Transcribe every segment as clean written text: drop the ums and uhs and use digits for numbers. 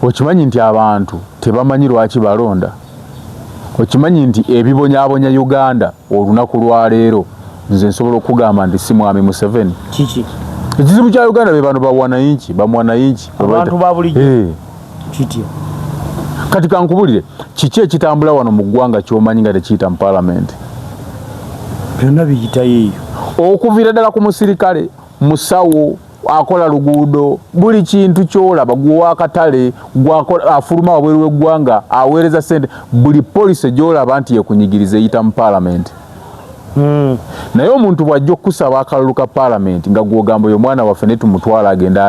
Okimanyi nti abantu tebamanyi lwaki balonda? Okimanyi nti ebibonyabonya Uganda olunaku lwaleero, nze nsobola okugamba nti si mwami Museveni. Kiki ekizibu kya Uganda? Be bano bawanayinki, bamwanayinki, abantu ba bulijjo. Kitya? Kati kankubulire, kiki ekitambula wano mu ggwanga kyomanyi nga tekiyita mu palamenti? Byonna biyitayo eyo. Okuviira ddala ku musirikale, musawo, akola luguudo, buli kintu kyolaba, gwewakatale, afuluma wabweru w'eggwanga, aweereza sente, buli policy gyolaba nti yekunyigiriza eyita mu palamenti. Naye omuntu bw'ajja okukusaba akalulu ka palamenti, nga gwogamba oyo mwana waffe ne tumutwala agenda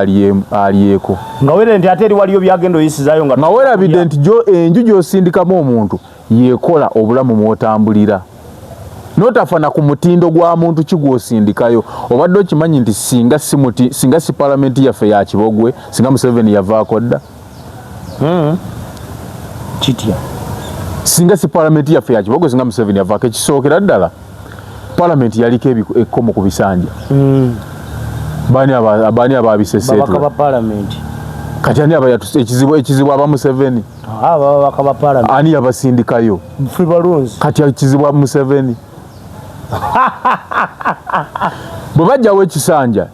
alyeko, nga were nti ate eri waliyo byagenda oyisizaayo, nga nga werabidde nti enju gy'osindikamu omuntu yekola obulamu mw'otambulira, notafana ku mutindo gwa muntu ki gw'osindikayo. Obadde okimanyi nti singa si palamenti yaffe ya kibogwe, singa Museveni yavaako dda? Kitya? Singa si palamenti yaffe ya kibogwe, singa Museveni yavaako. Ekisookera ddala, palamenti yaliko ekkomo ku bisanja. Baani ababiseseetula? Babaka ba palamenti. Kati ani abayatuse ekizibu aba Museveni? Ababaka ba palamenti. Ani yabasindikayo? Ffe balonzi. Kati ekizibu aba Museveni, bwe bajjawo ekisanja,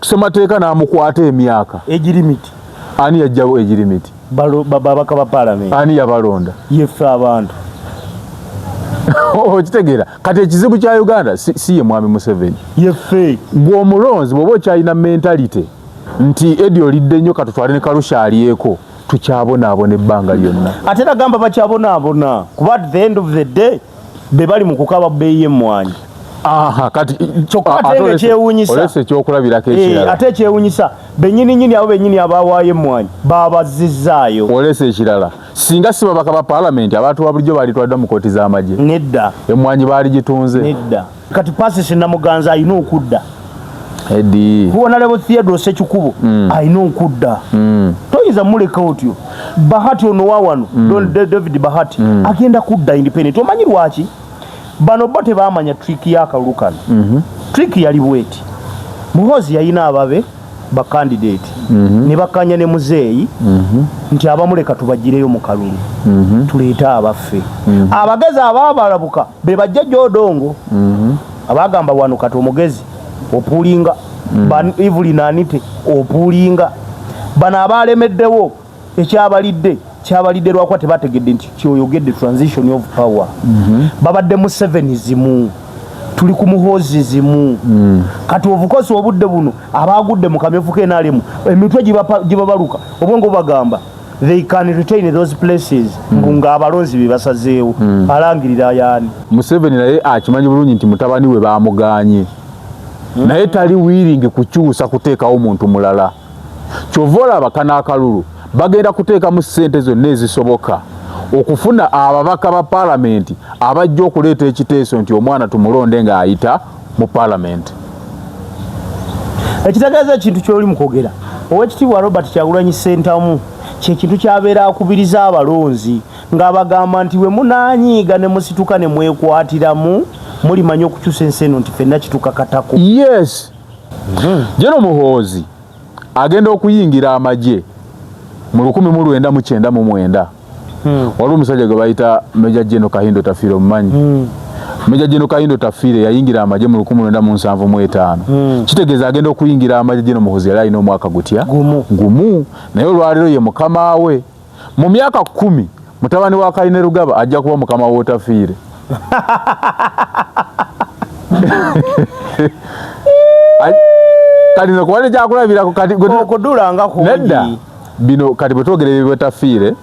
semateeka n'amukwata emyaka age limit. Ani yajjawo age limit? Babaka ba palamenti. Ani yabalonda? Yeffe abantu. Okitegeera? Kati ekizibu kya Uganda si ye mwami Museveni. Yeffe. Gwe omulonzi, bw'oba okyalina mentality nti edi olidde nnyo, katutwale ne Kalusha alyeko, tukyabonaabona ebbanga lyonna. Ate nagamba bakyabonaabona kuba at the end of the day be bali mu kukaba bbeeyi y'emmwanyi. Aha, kati Kyokka ate nga ekyewuunyisa, olese ekyokulabirako ekirala. Ate ekyewuunyisa, bennyini nnyini abo bennyini abawaayo emmwanyi babazizzaayo. Olese ekirala, singa si babaka ba palamenti, abantu ba bulijjo baalitwaliddwa mu kooti z'amagye? Nedda. Emmwanyi baali gitunze? Nedda. Kati Persis Namuganza alina okudda. Edi. Honorable Theodore Sekikubo alina okudda. Toyinza muleka otyo. Bahati ono wa wano, Don David Bahati agenda kudda independent. Omanyi lwaki? Bano bo tebamanya trick y'akalulu kano. Trick yali bweti: Muhoozi yalina ababe ba candidate, ne bakanya ne muzeeyi nti abamuleka tubagireyo mu kalulu, tuleete abaffe. Abagezi abaabalabuka be bajja Jodongo, abagamba wano kati omugezi opuulinga, mm. Evelyn Anite opuulinga. Bano abalemeddewo, ekyabalidde kyabalidde lwakuba tebategedde nti kyoyogedde transition of power. Babadde mu sevenism, tuli ku muhoozism. Kati obukosi obudde buno abagudde mu kamyufu k'NRM emitwe gibabaluka, obwongo bubagamba they can retain those places, mbu ng'abalonzi be basazeewo. Alangirira yaani? Museveni naye akimanyi bulungi nti mutabani we bamuganye, naye tali willing kukyusa kuteekawo muntu mulala. Kyova olaba kano akalulu bagenda kuteekamu ssente zonna ezisoboka okufuna ababaka ba paalamenti abajja okuleeta ekiteeso nti omwana tumulonde ng'ayita mu paalamenti. Ekitegeeza ekintu kyoli mu kwogera, Owekitiibwa Robert Kyagulanyi Ssentamu, kyekintu kyabeera akubiriza abalonzi ng'abagamba nti bwe munaanyiiga ne musituka ne mwekwatiramu, mulimanya okukyusa ensi eno nti ffenna kitukakatako. Yes. General Muhoozi agenda okuyingira amagye mu 1999. Waliwo omusajja gwe bayita Major General Kahinda Otafiire, omumanyi? Major General Kahinda Otafiire yayingira amagye mu 1975. Kitegeeza agenda okuyingira amagye, General Muhoozi yali alina omwaka gutya? Gumu. Gumu. Naye olwaleero ye mukama we. Mu myaka 10 mutabani wa Kainerugaba ajja kuba mukama w'Otafiire. Kati nze kuba nekyakulabirako kati okudulanga kungi. Nedda, bino kati bwe twogera ebyo Otafiire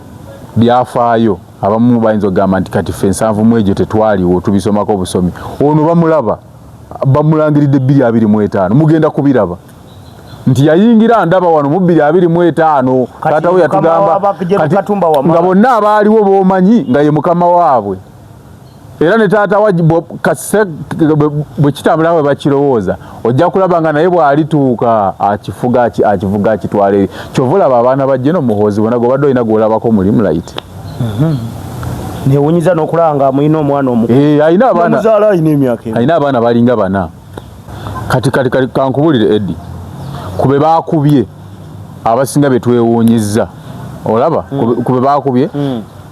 byafaayo, abamu bayinza okugamba nti kati ffe 70 egyo tetwaliwo, tubisomako obusomi. Ono bamulaba bamulangiridde 2025, mugenda kubiraba nti yayingira ndaba wano mu 2025. Kati taata we mukama yatugamba wa kati Katumba Wamala. Nga bonna abaaliwo b'omanyi nga ye mukama waabwe, era ne taata wa kase bwe kitambula bwe bakirowooza, ojja kulaba nga naye bw'alituuka akifuga akivuga akitwala eri. Kyova olaba abaana ba General Muhoozi bonna gobadde olina gwolabako mulimu light. Newunyiza n'okulaba nga mulina omwana omukulu. Eh, alina abaana. Omuzaala alina emyaka emu. Alina abaana balinga bana. Kati kankubulire, Eddy, ku be baakubye abasinga be twewuunyizza. Olaba ku be bakubye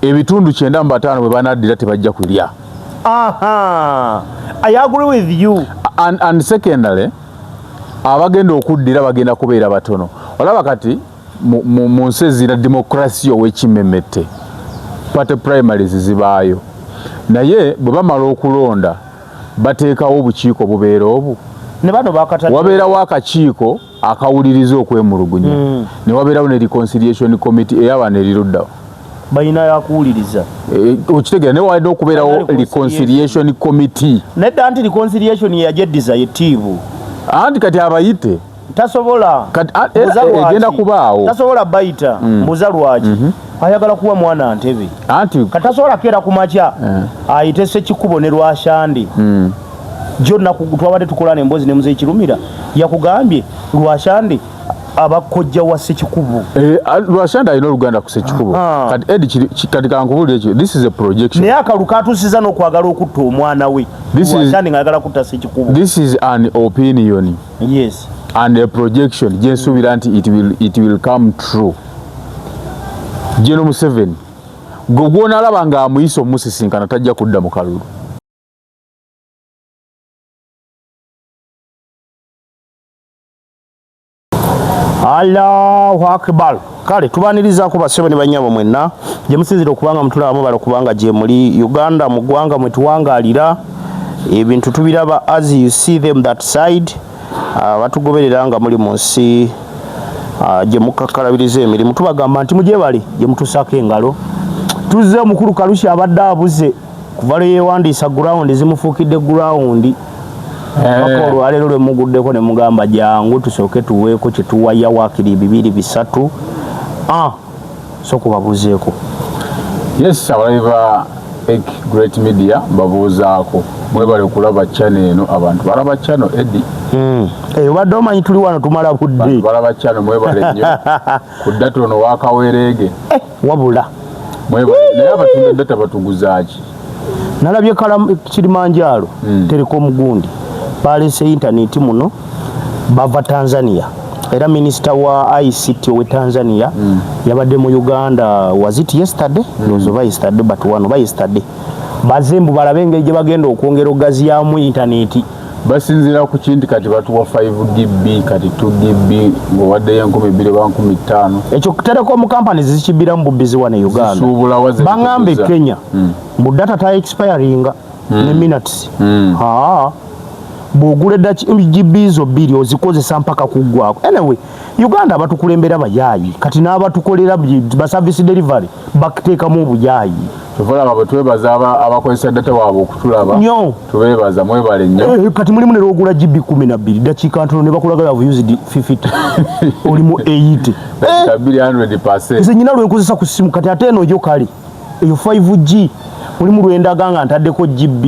ebitundu 95 bwe banaddira tebajja kulya. Aha. I agree with you. And secondly, abagenda okuddira bagenda kubeera batono. Olaba kati mu nsi ezira demokrasiya ow'ekimemette, party primaries zibaayo, naye bwe bamala okulonda bateekawo obukiiko bubeera obu ne bano bakatadde. Wabeerawo akakiiko akawuliriza okwemulugunya, ne wabeerawo ne reconciliation committee ey'abaana eriruddawo. Balina yakuwuliriza. Okitegeera, naye walina okubeerawo Balina reconciliation committee. Nedda, nti reconciliation yagyeddiza yetiibu. Anti kati abayite. Tasobola. Kati, Mbuza lwaki? Egenda kubaawo. Tasobola bayita. Mbuza lwaki? Ayagala kuwa mwana ntebe. Anti Kati tasobola keera ku makya ayite Sekikubo ne Lwashandi. Jo twabadde tukola nemboozi ne Muzeyi Kirumira, yakugambye Lwashandi abakojja wa Sekikubo. Lwashandi alina oluganda ku Sekikubo. Kati Edi, kati kankubulire ekyo, this is a projection. Naye akalu katuusiza n'okwagala okutta omwana we. Lwashandi ng'ayagala kutta Sekikubo. This is an opinion and a projection gyensuubira nti it will come true. General Museveni gwe gwonalaba ng'amuyise omusisinkana tajja kudda mu kalulu. Allahu akbar. Kale tubanirizaako bassebo ne bannyabo mwenna gye musinzira okubanga mutulabamu bala, kubanga gye muli Uganda, mu ggwanga mwe tuwangaalira, ebintu tubiraba as you see them that side. Batugoberera nga muli mu nsi gye mukakkalabiriza emirimu, tubagamba nti mugyebale gye mutusaako engalo. Tuzze, omukulu Kalushi abadde abuze kuva lwe yeewandiisa, ground zimufuukidde ground paka olwaleero lwe muguddeko ne mugamba jangu tusooke tuweeko kyetuwaya waakiri bibiri bisatu. So kubabuuzeeko. Yes, abalabi ba Ek Great Media mbabuuzaako, mwebale okulaba channel eno. Abantu balaba channel, Edi. Eh, obadde omanyi tuli wano tumala budde. Balaba channel, mwebale nnyo ku data ono wakawereege. Eh, wabula Mwebale, naye abatunda data batuguzaaki? Nalabye Kilimanjaro Telecom gundi balese intaneti muno, bava Tanzania, era minisita wa ICT owe Tanzania yabadde mu Uganda, was it yesterday? Ndowooza oba yesterday, but wano ba yesterday baze mbu balabe engeri gye bagenda okwongera okugaziyamu intaneti. Basinziira ku kinti kati batuwa 5 GB, kati 2 GB ng'owaddeyo 2000 oba 5000. Ekyo telecom companies zikibbiramu bubbizi wano e Uganda. Zisuubulawa ze Baŋŋamba e zituguza. Kenya mbu data ta expiringa ne minutes. Aa, bw'ogula GB zo 2 ozikozesa mpaka kuggwako. Anyway, Uganda abatukulembera bayaayi, kati n'abatukolera ba service delivery bakuteekamu obuyaayi. Kyova bwe twebaza abakozesa data waabwe okutulaba. Nnyo. Tubeebaza, mwebale nnyo. Eh, kati mulimu ne lwogula GB 12, dakiika ntono ne bakulaga have used 50, oli mu 80. Dakika 200. Nze nyina lwenkozesa ku ssimu kati, ate eno yo kale eyo 5G mulimu lwendaga nga ntaddeko GB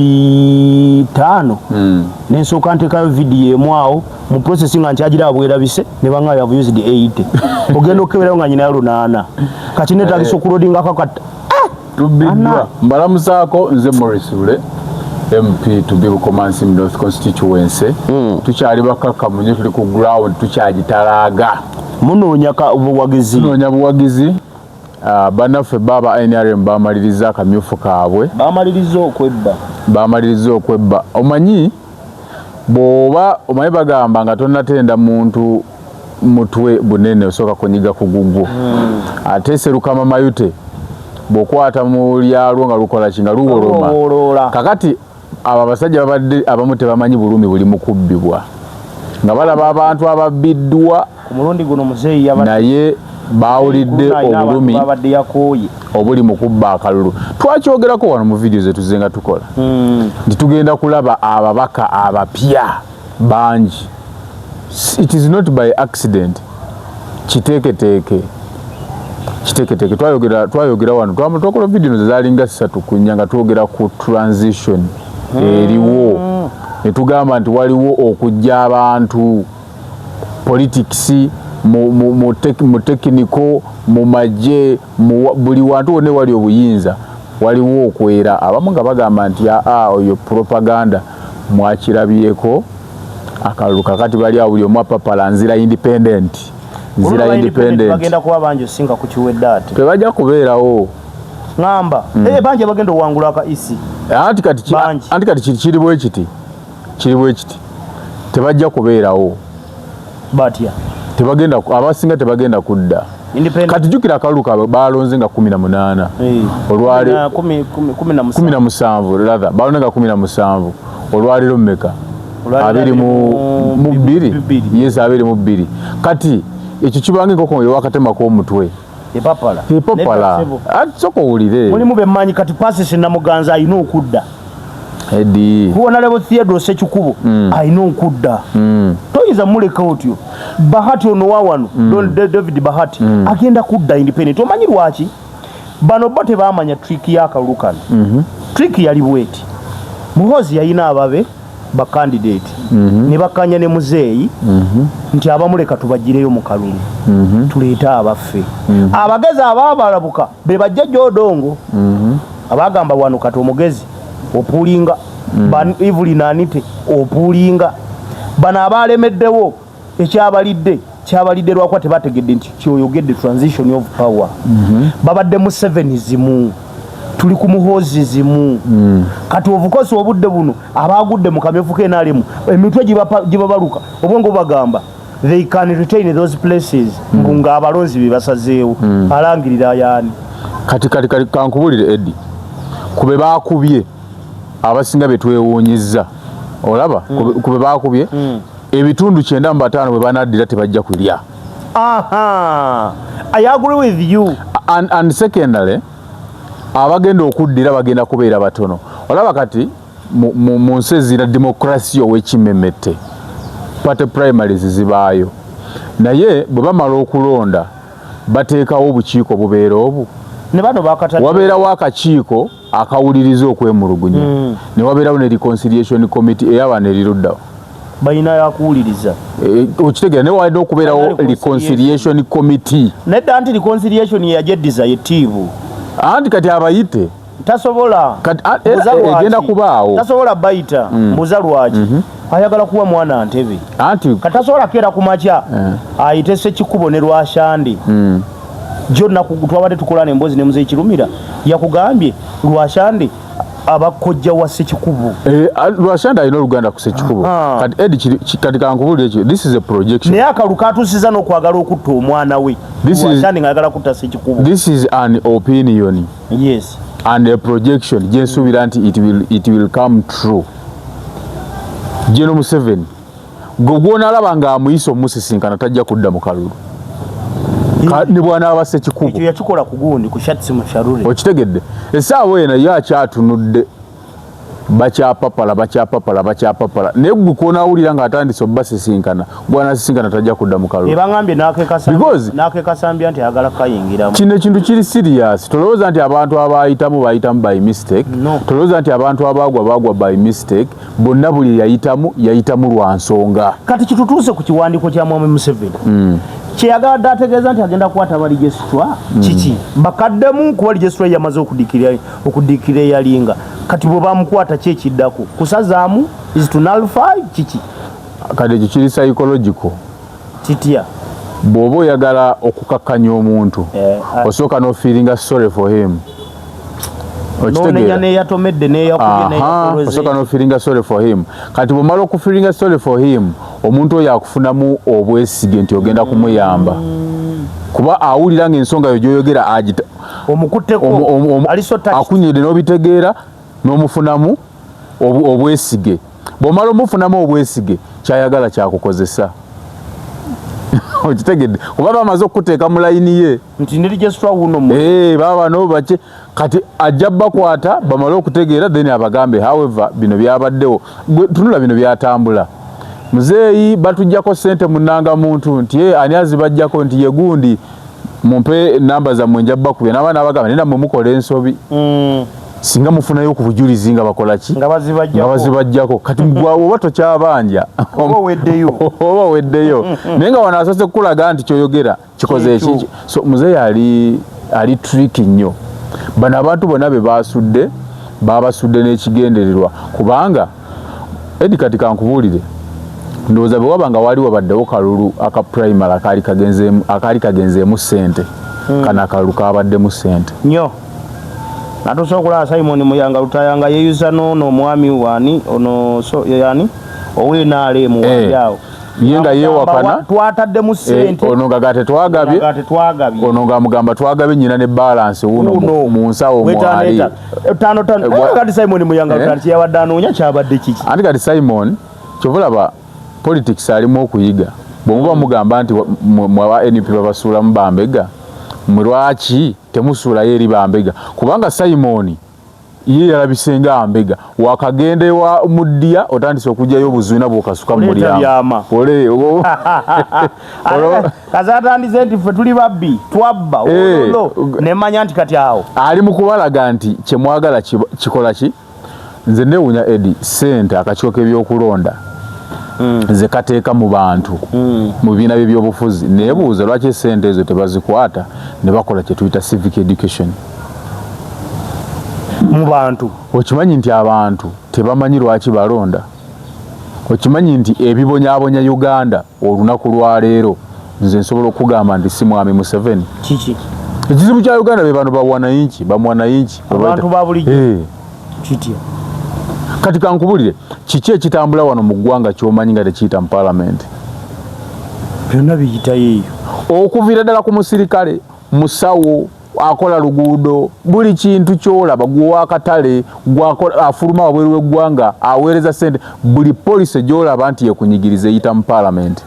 5, nensooka nteekayo vidiyo emu awo mu process nga nkyagiraba bwerabise, ne banga have used 80, ogenda okukeberayo nga nyinayo 800. Kati netagisa okuloadingako kati. Tubbiddwa. Mbalamusaako, nze Maurice Lule, MP to be Bukomansimbi North constituency. Tukyali bakakkamu nnyo, tuli ku ground, tukyagitalaaga. Munoonya buwagizi. Tunoonya buwagizi. Bannaffe baaba NRM bamaliriza akamyufu kaabwe. Bamaliriza okwebba. Bamaliriza okwebba. Omanyi bw'oba omanyi bagamba nga tonnatenda muntu mutwe bunene, osooka kunyiga ku gugwo. Ate Serukama Mayute bw'okwata mu lyalwo nga lukola ki, nga luwoloma. Luwoloola. Kakati abo abasajja babadde abamu tebamanyi bulumi buli mu kubbibwa, nga balaba abantu ababbiddwa. Ku mulundi guno muzeeyi yabadde Naye bawulidde alina abantu obulumi babadde yakooye obuli mu kubba akalulu. Twakyogerako wano mu vidiyo zetuze nga tukola nti tugenda kulaba ababaka abapya bangi. It is not by accident, kiteeketeeke, kiteeketeeke. Twayogera wano, twakola vidiyo zo zalinga 3 ku 4 nga twogera ku transition eriwo, ne tugamba nti waliwo okujja abantu politics mu technical, mu magye, buli wantu wonna wali obuyinza waliwo okwera. Abamu nga bagamba nti aa, oyo propaganda. Mwakirabyeko akalulu kakati bali awo, buli omu apapala nzira independent. Zira independent. Bagenda kuba bangi osinga ku kiwedde ate. Tebajja kubeerawo. Ŋŋamba bangi abagenda owangula aka EC. Anti kati Bangi. Anti kati kiri bwe kiti, kiri bwe kiti, tebajja kubeerawo. Batya? Tebagenda, abasinga tebagenda kudda. Independent. Kati jjukira akalulu kaabwe balonze nga 18. Olwali 17. 17 rather, balonze nga 17. Olwaliro mmeka? Olwaliro abiri mu 22 bbiri. Bbiri. Yes, 22. Kati ekyo kibanga enkoko ewakatemako omutwe. Epapala. Epapala. Nedda, ssebo. Ati soka owulire. Mulimu bemmanyi kati Persis Namuganza alina okudda. Edi. Honorable Theodore Sekikubo alina okudda. Toyinza muleka otyo. Bahati ono wa wano, David Bahati agenda kudda independent. Omanyi lwaki? Bano bo tebamanya trick y'akalulu kano. Trick yali bweti: Muhozi yalina ababe ba candidate ne bakanya ne muzeeyi nti abamuleka tubagireyo mu kalulu, tuleete abaffe. Abagezi abaabalabuka be bajja gyodongo abagamba wano kati omugezi opuulinga Evelyn Anite opuulinga. Bano abalemeddewo ekyabalidde kyabalidde lwakuba tebategedde nti kyoyogedde transition of power. Babadde mu sevenism, tuli ku muhoozism. Kati obukosi obudde buno abagudde mu kamyufu k'NRM emitwe gibabaluka, obwongo bubagamba they can retain those places mbu nga abalonzi be basazeewo. Alangirira yaani? Kati kankubulire, Edi, ku be baakubye abasinga be twewuunyizza, olaba ku be baakubye ebitundu 95 bwe banaddira tebajja kulya. Aha, I agree with you. And secondly, abagenda okuddira bagenda kubeera batono. Olaba kati mu nsi ezira demokrasiya ow'ekimemette, party primaries zibaayo, naye bwe bamala okulonda bateekawo obukiiko bubeera obu Ne bano bakatadde. Wabeerawo akakiiko akawuliriza okwemulugunya, ne wabeerawo ne reconciliation committee ey'abaana eriruddawo. Balina yakuwuliriza. Okitegeera, naye walina okubeerawo Balina reconciliation committee. Nedda, nti reconciliation yeyagyeddiza yetiibu. Anti kati abayite. Tasobola. Kati, Mbuza era lwaki? egenda kubaawo. Tasobola bayita. Mbuza lwaki? Ayagala kuwa mwana ntebe. Anti Kati tasobola keera ku makya ayite Sekikubo ne Lwashandi. Jo twabadde tukola nemboozi ne Muzeyi Kirumira, yakugambye Lwashandi abakojja wa Sekikubo. Lwashandi alina oluganda ku Sekikubo. Kati Edi, kati kankubulire ekyo, this is a projection. Naye akalu katuusiza n'okwagala okutta omwana we. Lwashandi ng'ayagala kutta Sekikubo. This is an opinion and a projection gyensuubira nti it will come true. General Museveni gwe gwonalaba ng'amuyise omusisinkana tajja kudda mu kalulu. Ne bw'anaaba Sekikubo. Ekyo yakikola ku gundi, ku Shartsi Musherure. Okitegedde, essaawa eno ye akyatunudde, bakyapapala, bakyapapala, bakyapapala, naye gwe kwonaawulira ng'atandise obbasisinkana, gwanasisinkana tajja kudda mu kalulu. Ebangambye n'akekasambya nti ayagala kayingiramu. Kino ekintu kiri serious. Tolowooza nti abantu abayitamu bayitamu by mistake. No. Tolowooza nti abantu abaagwa baagwa by mistake. Bonna buli yayitamu yayitamu lwa nsonga. Kati kitutuuse ku kiwandiiko kya mwami Museveni kyeyagala dde ategeeza nti agenda kukwata ba registrar. Kiki bakaddemu kuba registrar yamaze okudikira eyalinga. Kati bwe bamukwata ki ekiddako? Kusazaamu? Is to nullify? Kiki? Kati ekyo kiri psychological. Kitya? Bw'oba oyagala okukakkanya omuntu, osooka n'ofeelinga sorry for him. Nonenya Okitegeera? neyatomedde neyakubye. Aha, osooka n'ofeelinga sorry for him. Kati bw'omala okufeelinga sorry for him, omuntu oyo akufunamu obwesige nti ogenda kumuyamba, kuba awulira ng'ensonga yo gy'oyogera agita Omukutteko. Ali so touched. Akunyidde n'obitegeera n'omufunamu obwesige. Bw'omala omufunamu obwesige, kyayagala kyakukozesa. Okitegedde? Kuba bamaze okukuteeka mu layini ye. Nti ne registrar wuno mu baba bano bake kati ajja bakwata bamale okutegeera, then abagambe however bino byabaddewo. Gwe tunula bino byatambula, muzeeyi batuggyako ssente munanga muntu nti ani azibajjako nti ye gundi, mumpe namba zammwe nja bakubya. Naba nabagamba naye nammwe mukola ensobi, singa mufunayo ku bujulizi nga bakola ki, nga nga bazibajjako. Bazibajjako. Kati gwawe oba tokyabanja, Oba oweddeyo. Oba oweddeyo, naye nga wano asoose kukulaga nti kyoyogera kikoze Kyekyo. eki. So muzeeyi ali tricky nnyo. Bano abantu bonna be basudde, babasudde n'ekigendererwa, kubanga Edi, kati kankubuulire, Ndowooza bwe waba nga wali wabaddewo kalulu aka primary akaali kagenzeemu ssente, kano akalulu kabaddemu ssente. Nnyo. Natuuse okulaba Simon Muyanga Lutaya nga yeeyuza n'ono omwami wani ono, so yani ow'NRM wali awo. Ye nga yeewakana. Twataddemu ssente. Ono nga ga tetwagabye. Nga tetwagabye. Ono nga mugamba twagabye, nyina ne balance wuno mu nsawo mwali. Tano tano. Kati Simon Muyanga Lutaya kyeyabadde anoonya kyabadde kiki? Anti kati Simon, kyova olaba politics alimu okuyiga. Bwe muba mugamba nti mwe aba NUP babasuulamu bambega, mwe lwaki temusuulayo eri bambega? Kubanga Simon ye yalabise nga mbega, wakagenda ewa muddya otandise okugyayo obuziina bwokasuka mu mulyango. Kazatandise nti ffe tuli babbi, twabba, nemanya nti kati awo ali mu kubalaga nti kyemwagala kikola ki. Nze newunya Edi, sente akakiiko k'ebyokulonda nze kateeka mu bantu mu bibiina by'ebyobufuzi, nebuuza lwaki esente ezo tebazikwata ne bakola kye tuyita civic education mu bantu. Okimanyi nti abantu tebamanyi lwaki balonda? Okimanyi nti ebibonyaabonya Uganda olunaku lwaleero, nze nsobola okugamba nti si mwami Museveni? Kiki? Ekizibu kya Uganda be bano bawanayinki, bamwanayinki. Abantu ba bulijjo. Kitya? Kati kankubulire, kiki ekitambula wano mu ggwanga kyomanyi nga tekiyita mu paalamenti? Byonna biyitayo eyo. Okuviira ddala ku musirikale, musawo, akola luguudo, buli kintu kyolaba, gwewakatale, afuluma wabweru w'eggwanga, aweereza sente, buli policy gyolaba nti yekunyigiriza eyita mu paalamenti.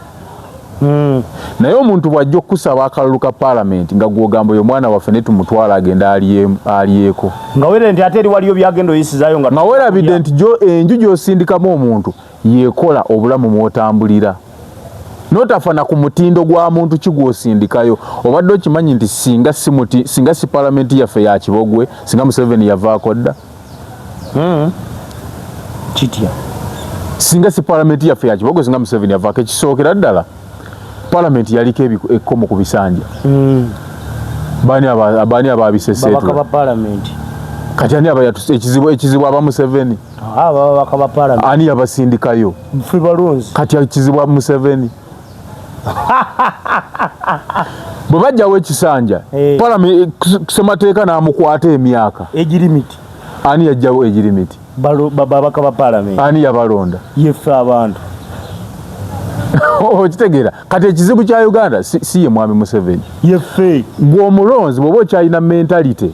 Naye omuntu bw'ajja okukusaba akalulu ka paalamenti nga gwogamba oyo mwana waffe, naye tumutwala agenda alyeko. Nga were nti ate eri waliyo byagenda oyisizaayo nga nga weerabidde nti enju gy'osindikamu omuntu yekola obulamu mw'otambulira, notafana ku mutindo gwa muntu ki gw'osindikayo. Obadde okimanyi nti singa si paalamenti yaffe ya kibogwe, singa Museveni yavaako dda? Kitya? Singa si paalamenti yaffe ya kibogwe, singa Museveni yavaako. Ekisookera ddala, paalamenti yaliko ekkomo ku bisanja. Baani Babaka ababiseseetula? ba paalamenti. Kati ani aba ekizibu aba Museveni? Ababaka ba paalamenti. Ani yabasindikayo? Ffe balonzi. Kati ekizibu aba Museveni. Bwe bajjawo ekisanja, semateeka n'amukwata emyaka age limit. Ani yajjawo age limit? Babaka ba paalamenti. Ani yabalonda? Yeffe abantu. Okitegeera? Kati ekizibu kya Uganda si ye mwami Museveni. Yeffe. Gwe omulonzi, bw'oba okyalina mentality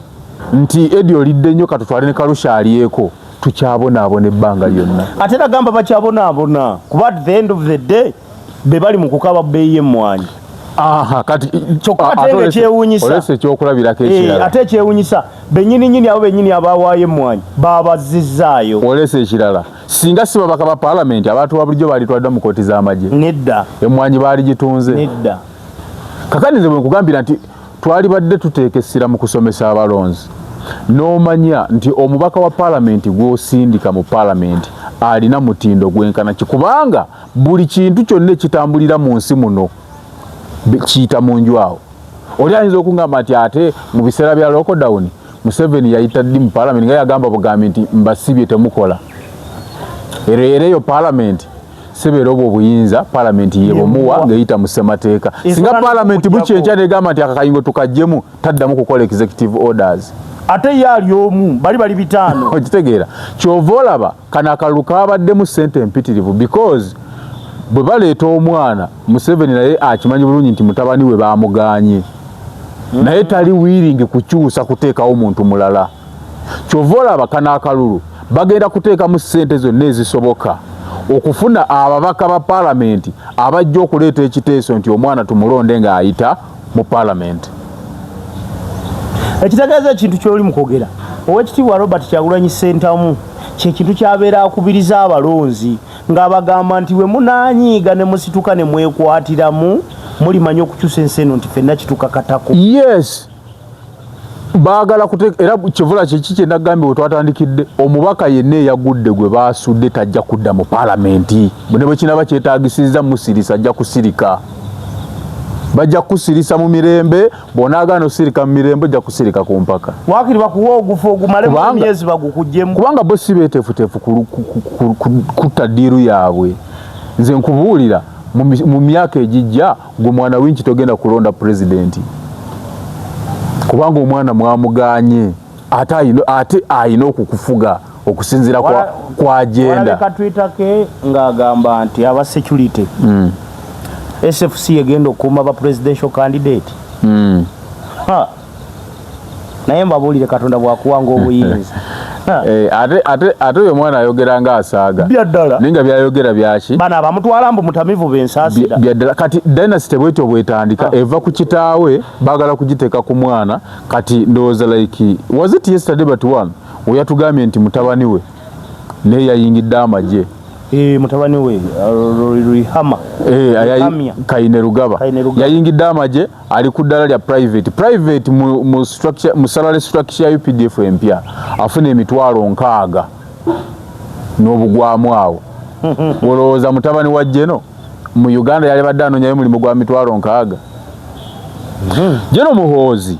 nti edi olidde nnyo, katutwale ne Kalusha alyeko, tukyabonaabona ebbanga lyonna. Ate nagamba bakyabonaabona kuba at the end of the day be bali mu kukaba bbeeyi y'emmwanyi. Aha, kati Kyokka ate nga ekyewuunyisa- olese ekyokulabirako ekirala. Ate ekyewuunyisa, bennyini abo bennyini abawaayo emmwanyi babazizzaayo. Olese ekirala, singa si babaka ba paalamenti, abantu ba bulijjo baalitwaliddwa mu kooti z'amagye? Nedda. Emmwanyi baali gitunze? Nedda. Kakati nze bwe nkugambira nti twalibadde tuteeka essira mu kusomesa abalonzi, n'omanya nti omubaka wa paalamenti gw'osindika mu paalamenti alina mutindo gwenkana ki, kubanga buli kintu kyonna ekitambulira mu nsi muno kiyita mu nju awo. Oli ayinza okugamba nti ate mu biseera bya lockdown Museveni yayita ddi mu paalamenti? Nga yagamba bugambi nti mbasibye, temukola. Era eyo paalamenti sebeera obwo obuyinza paalamenti yebumuwa ng'eyita mu ssemateeka. Singa paalamenti bukyenkya negamba nti akakayingo tukaggyemu, taddamu kukola executive orders. Ate ye ali omu, bali 500. Okitegeera? Kyova olaba kano akalulu kabaddemu ssente empitirivu, because bwe baleeta omwana, Museveni naye akimanyi bulungi nti mutabani we bamuganye, naye tali willing kukyusa kuteekawo muntu mulala. Kyova olaba kano akalulu bagenda kuteekamu ssente zonna ezisoboka okufuna ababaka ba paalamenti abajja okuleeta ekiteeso nti omwana tumulonde ng'ayita mu paalamenti. Ekitegeeza ekintu kyoli mu kwogera, Owekitiibwa Robert Kyagulanyi Ssentamu, kyekintu kyabeera akubiriza abalonzi ng'abagamba nti bwe munaanyiiga ne musituka ne mwekwatiramu, mulimanya okukyusa ensi eno nti ffenna kitukakatako. Yes, baagala kuteeka era kivula kiki kye nagambye bwe twatandikidde, omubaka yenna eyagudde gwe baasudde tajja kudda mu paalamenti. Ne bwe kinaba kyetaagisizza musirisa, ajja kusirika. Bajja kukusirisa mu mirembe. Bw'onaagaana osirika mu mirembe, ojja kusirika ku mpaka. Waakiri bakuwa ogufu ogumalemu emyezi bagukuggyemu. Kubanga bo si beeteefuteefu kutta deal yaabwe. Nze nkubuulira, mu myaka egijja, gwe mwana winki togenda kulonda pulezidenti, kubanga omwana mwamuganye, ate ayina okukufuga okusinziira kwa agenda. Walabika Twitter ke ng'agamba nti aba security, SFC egenda okukuuma ba presidential candidate. Ha. Naye mbabuulire, Katonda bwakuwanga obuyinza. Ha. Eh, ate oyo omwana ayogera nga asaaga. Byaddala. Naye nga byayogera byaki? Bano abamutwala mbu mutamivu, bensaasira. Byaddala. Kati dynasty bwetyo bwetandika, eva ku kitaawe, baagala kugiteeka ku mwana. Kati ndowooza, like, was it yesterday but one weyatugambye nti mutabani we naye yayingidde amagye. Eh, mutabani we Rihama. Eh, Ruhamya. Kaine Rugaba. Kaine Rugaba. Yayingidde amagye, ali ku ddala lya private mu structure, mu salary structure ya UPDF empya afuna 60,000 n'obugwamu awo. Olowooza mutabani wa General mu Uganda yali badde anoonyayo mulimu gwa 60,000? General Muhoozi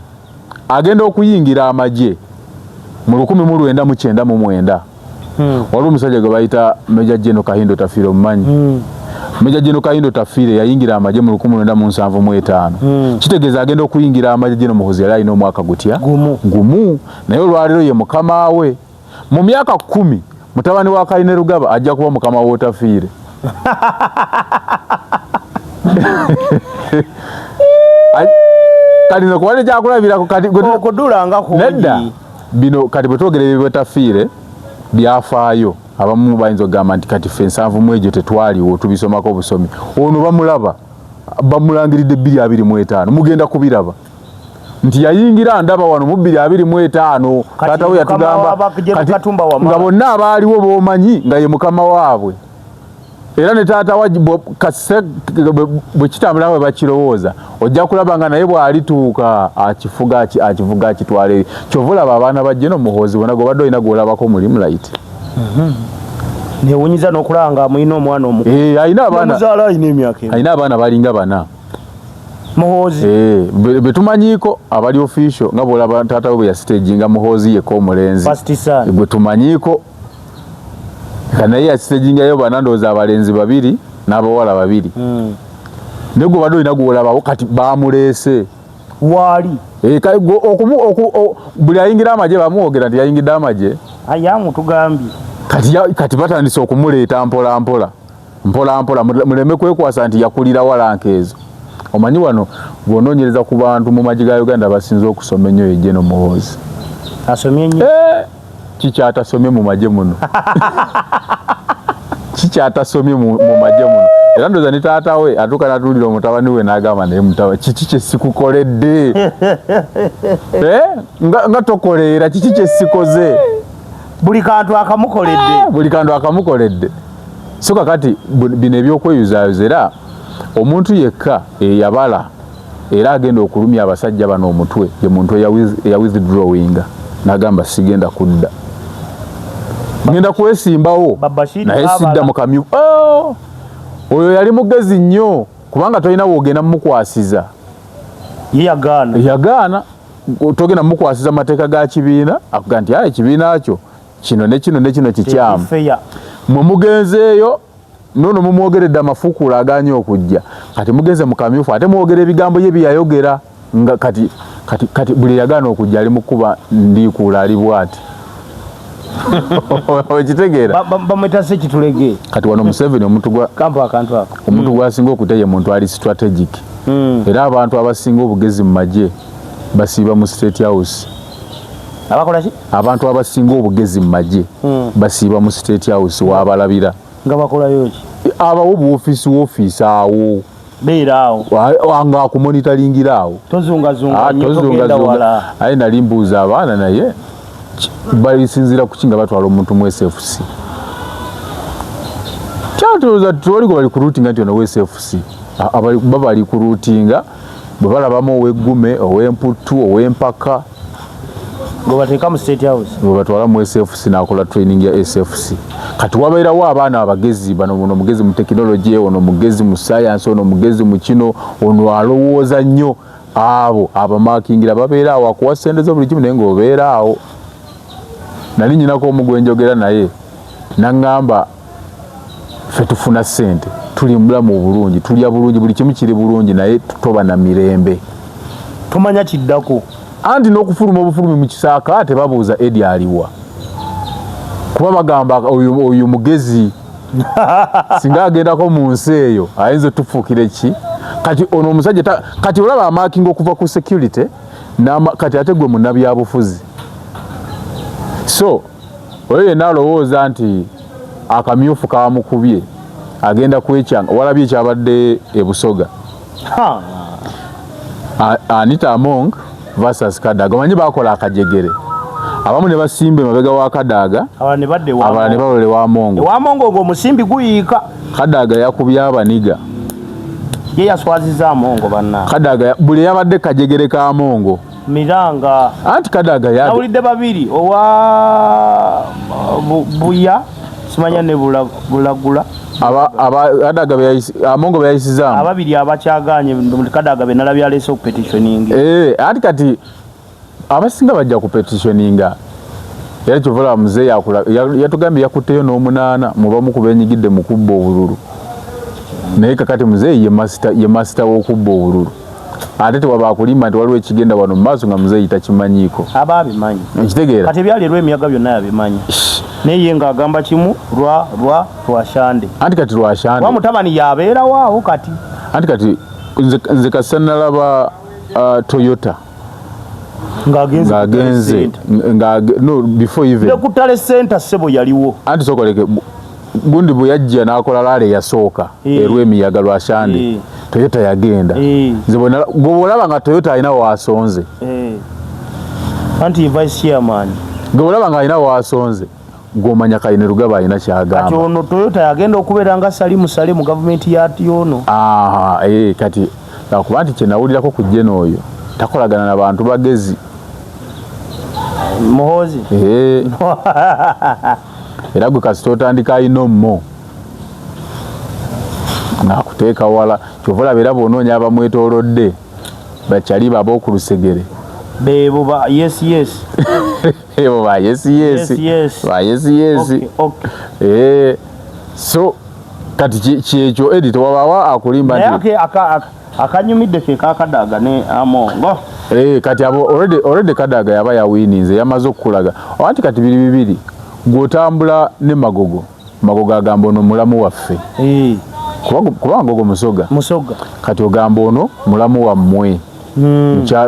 agenda okuyingira amagye mu 1999. Waliwo omusajja gwe bayita Major General Kahinda Otafiire, omumanyi? Major General Kahinda Otafiire yayingira amagye mu 1975. Kitegeeza agenda okuyingira amagye, General Muhoozi yali alina omwaka gutya? Gumu. Gumu. Naye olwaleero ye mukama we. Mu myaka 10 mutabani wa Kaine Rugaba ajja kuba mukama w'Otafiire. Kati nze kuba nekyakulabirako kati Okudulanga kungi. Nedda, bino kati bwe twogera ebyo Otafiire byafaayo, abamu bayinza okugamba nti kati ffe 70 egyo tetwaliwo, tubisomako obusomi. Ono bamulaba, bamulangiridde 2025, mugenda kubiraba nti yayingira ndaba wano mu 2025. Kati Taata we mukama yatugamba wa General kati Katumba Wamala. Nga bonna abaaliwo b'omanyi nga ye mukama waabwe, era ne taata wa kase bwe kitambula bwe bakirowooza, ojja kulaba nga naye bw'alituuka akifuga, akivuga akitwala eri. Kyova olaba abaana ba General Muhoozi bonna gobadde olina gwolabako mulimu light. Newunyiza n'okulaba nga amulina omwana omukulu. Eh, alina abaana. Omuzaala alina emyaka emu. Alina abaana balinga bana. Muhoozi. Eh, betumanyiiko abali official, nga bwolaba taata we bwe yasitaginga Muhoozi yekka omulenzi. First son. Gwe tumanyiiko naye yasitagingayo bana, ndowooza abalenzi babiri n'abawala babiri. Naye gwe badde olina gwolabawo kati bamuleese. Waali. Eh, buli ayingira amagye bamwogera nti yayingidde amagye. Ayamu tugambye. Kati batandise okumuleeta mpola mpola mpola mpola, muleme kwekwasa nti yakulira walanka ezo. Omanyi wano bw'onoonyereza ku bantu mu magye ga Uganda basinze okusoma ennyo, ye General Muhoozi. Asomye nnyo. Eh, kikyatasomye mu magye muno, kikyatasomye mu magye muno. Era ndowooza ne taata we atuuka n'atuulira omutabani we n'agamba, "Naye mutabani, kiki kye sikukoledde? Eh, nga tokoleera, kiki kye sikoze?" Buli kantu akamukoledde. Eh, buli kantu akamukoledde. So kakati bino ebyokweyuzaayoza, era omuntu yekka eyabala era agenda okulumya abasajja bano omutwe ye muntu eya withdrawinga n'agamba, "Sigenda kudda, ngenda kwesimbawo." Babashiri Naye babala. sidda mu kamyu. Oh! Oyo yali mugezi nnyo, kubanga tolina woogenda mumukwasiza. Ye yagaana. Yagaana. Togenda mumukwasiza mateeka ga kibiina, akuga nti aye ekibiina kyo kino ne kino ne kino kikyamu. Feya. Mwe mugenzeeyo nono mumwogeredde amafukuula aganye okujja, kati mugenze mu kamyufu ate mwogera ebigambo ye byeyayogera, nga kati buli yagaana okujja ali mukuba ndiikuula, ali bwati, okitegeera? Bamweta Sekitulege. Kati wano Museveni omuntu gwa Kampa akantu ako. Omuntu gwasinga okutya ye muntu ali strategic. Era abantu abasinga obugezi mu magye basiiba mu State House. Abakola ki? Abantu abasinga obugezi mu magye basiiba mu State House, wabalabira. Nga bakolayo ki? Abawo buofiisi wofiisi awo. Beera awo. Nga akumonitalingira awo. Tozungazunga Ah, nnyo, togenda tozungazunga. wala. Aye nali mbuuza abaana, naye balisinziira kuki nga batwala omuntu mu SFC? Kyatuuza tewali gwe bali kuruutinga nti ono SFC. Baba bali kuruutinga bwe balabamu ow'eggume, ow'emputtu, ow'empaka. Gwe bateeka mu State House. Bwe batwala mu SFC n'akola training ya SFC. Kati wabeerawo abaana abagezi bano, ono mugezi mu tekinologi, ono mugezi mu science, ono mugezi mu kino, ono alowooza nnyo. Abo abamakingira babeera awo, akuwa sente zo buli kimu, naye ng'obeera awo. Nali nyinako omu gwe njogera naye, naŋŋamba, "Ffe tufuna ssente." Tuli mubulamu obulungi, tulya bulungi, buli kimu kiri bulungi, naye toba na mirembe. Tomanya kiddako. Anti n'okufuluma obufulumi mu kisaaka tebabuuza Edi aliwa, kuba bagamba oyo mugezi, singa agendako mu nsi eyo ayinza otufuukira ki. Kati ono omusajja kati olaba amakinga okuva ku security, kati ate gwe munnabyabufuzi. So oyo yenna alowooza nti akamyufu kamukubye agenda kwekyanga, walabye ekyabadde e Busoga, Anita Among versus Kadaga. Omanyi bakola akajegere, abamu ne basimba emabega wa Kadaga, abalala ne badda abalala ne balola ewa Amongo. Ewa Amongo ng'omusimbi guyiika. Kadaga yakubye abaniga. Ye yaswaziza Amongo banna. Kadaga buli yabadde kajegere ka Amongo. Miranga. Anti Kadaga ya nawulidde babiri, owa Buya simanya ne Bulagula. Aba Kadaga Amongo beyayisizaamu. Ababiri abakyaganye Kadaga be nalabye aleese okupetitioning. Eh, anti kati abasinga bajja kupetitioninga, era kyova olaba muzeeyi yatugambye yakutteyo n'omunaana mubamu ku benyigidde mu kubba obululu. Naye kakati muzeeyi ye master w'okubba obululu, ate tewaba akulimba nti waliwo ekigenda wano mu maaso nga muzeeyi takimanyiiko. Aba abimanyi. Ekitegeera. Kati ebyali erw'emiyaga byonna yabimanyi, naye ye ng'agamba kimu lwa lwa Rwashande. Anti kati Rwashande wa mutabani yabeerawo awo kati. Anti kati nze kasita nalaba Toyota ng'agenze. Ng'agenze no, before even ne ku tale center ssebo yaliwo. Anti sokoleke gundi bwe yajja n'akola rally eyasooka erw'emiyaga Rwashande, Toyota yagenda. Nze gwe bw'olaba nga Toyota alina waasonze, Anti vice chairman. Gwe bw'olaba nga alina waasonze, gw'omanya Kayine Rugaba alina Kati kyagamba. Ono Toyota yagenda okubeera nga Salimu Sale mu gavumenti ya yono. Aha, kati lwakuba nti kyenawulirako ku jeno oyo takolagana na bantu bagezi. Muhoozi. Era gwe kasita otandika alina ommo ng'akuteeka wala, kyova olaba era bw'onoonya abamwetoolodde bakyali babe ku lusegere. Beebo ba yes. Ebo ba yes. Yes. Ba yes. Okay. So kati kyekyo Edi, tewabaawo akulimba Naye nti akanyumidde ke kakadaga ne Amongo. Kati abo already Kadaga yaba yawininze, yamaze okukulaga anti kati biri bibiri, gw'otambula ne Magogo. Magogo agamba ono mulamu waffe. Kuba Magogo Musoga. Musoga. Kati ogamba ono mulamu wammwe.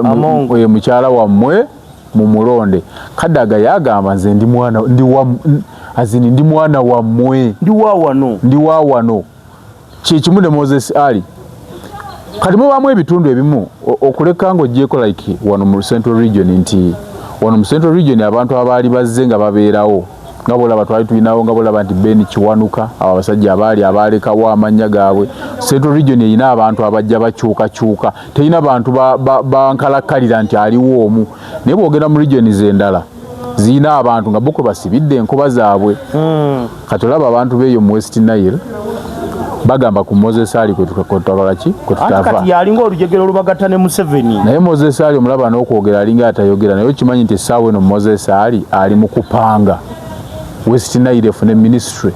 Amongo. Mukyala wammwe mumulonde. Kadaga yagamba nze ndi mwana ndi wa azini ndi mwana wammwe. Ndi wa wano. Ndi wa wano. Kyekimu ne Moses Ali. Kati mubaamu ebitundu ebimu okuleka ng'ogyeko like wano mu Central Region, nti wano mu Central Region abantu abaali bazze nga babeerawo nga bolaba twali tulinawo, nga bolaba nti Ben Kiwanuka, abo abasajja abaali abaalekawo amannya gaabwe. Central Region erina abantu abajja bakyukakyuka, terina bantu bankalakkalira nti aliwo omu. Naye bw'ogenda mu regions endala zirina abantu nga bo kwe basibidde enkoba zaabwe. Kati olaba abantu b'eyo mu West Nile bagamba ku Moses Ali kwetutakola ki, Anti kwetutava. Kati yalinga olujegere olubagatta ne Museveni. Naye Moses Ali omulaba n'okwogera alinga atayogera, naye okimanyi nti essaawa eno Moses Ali ali mu kupanga West Nile efune ministry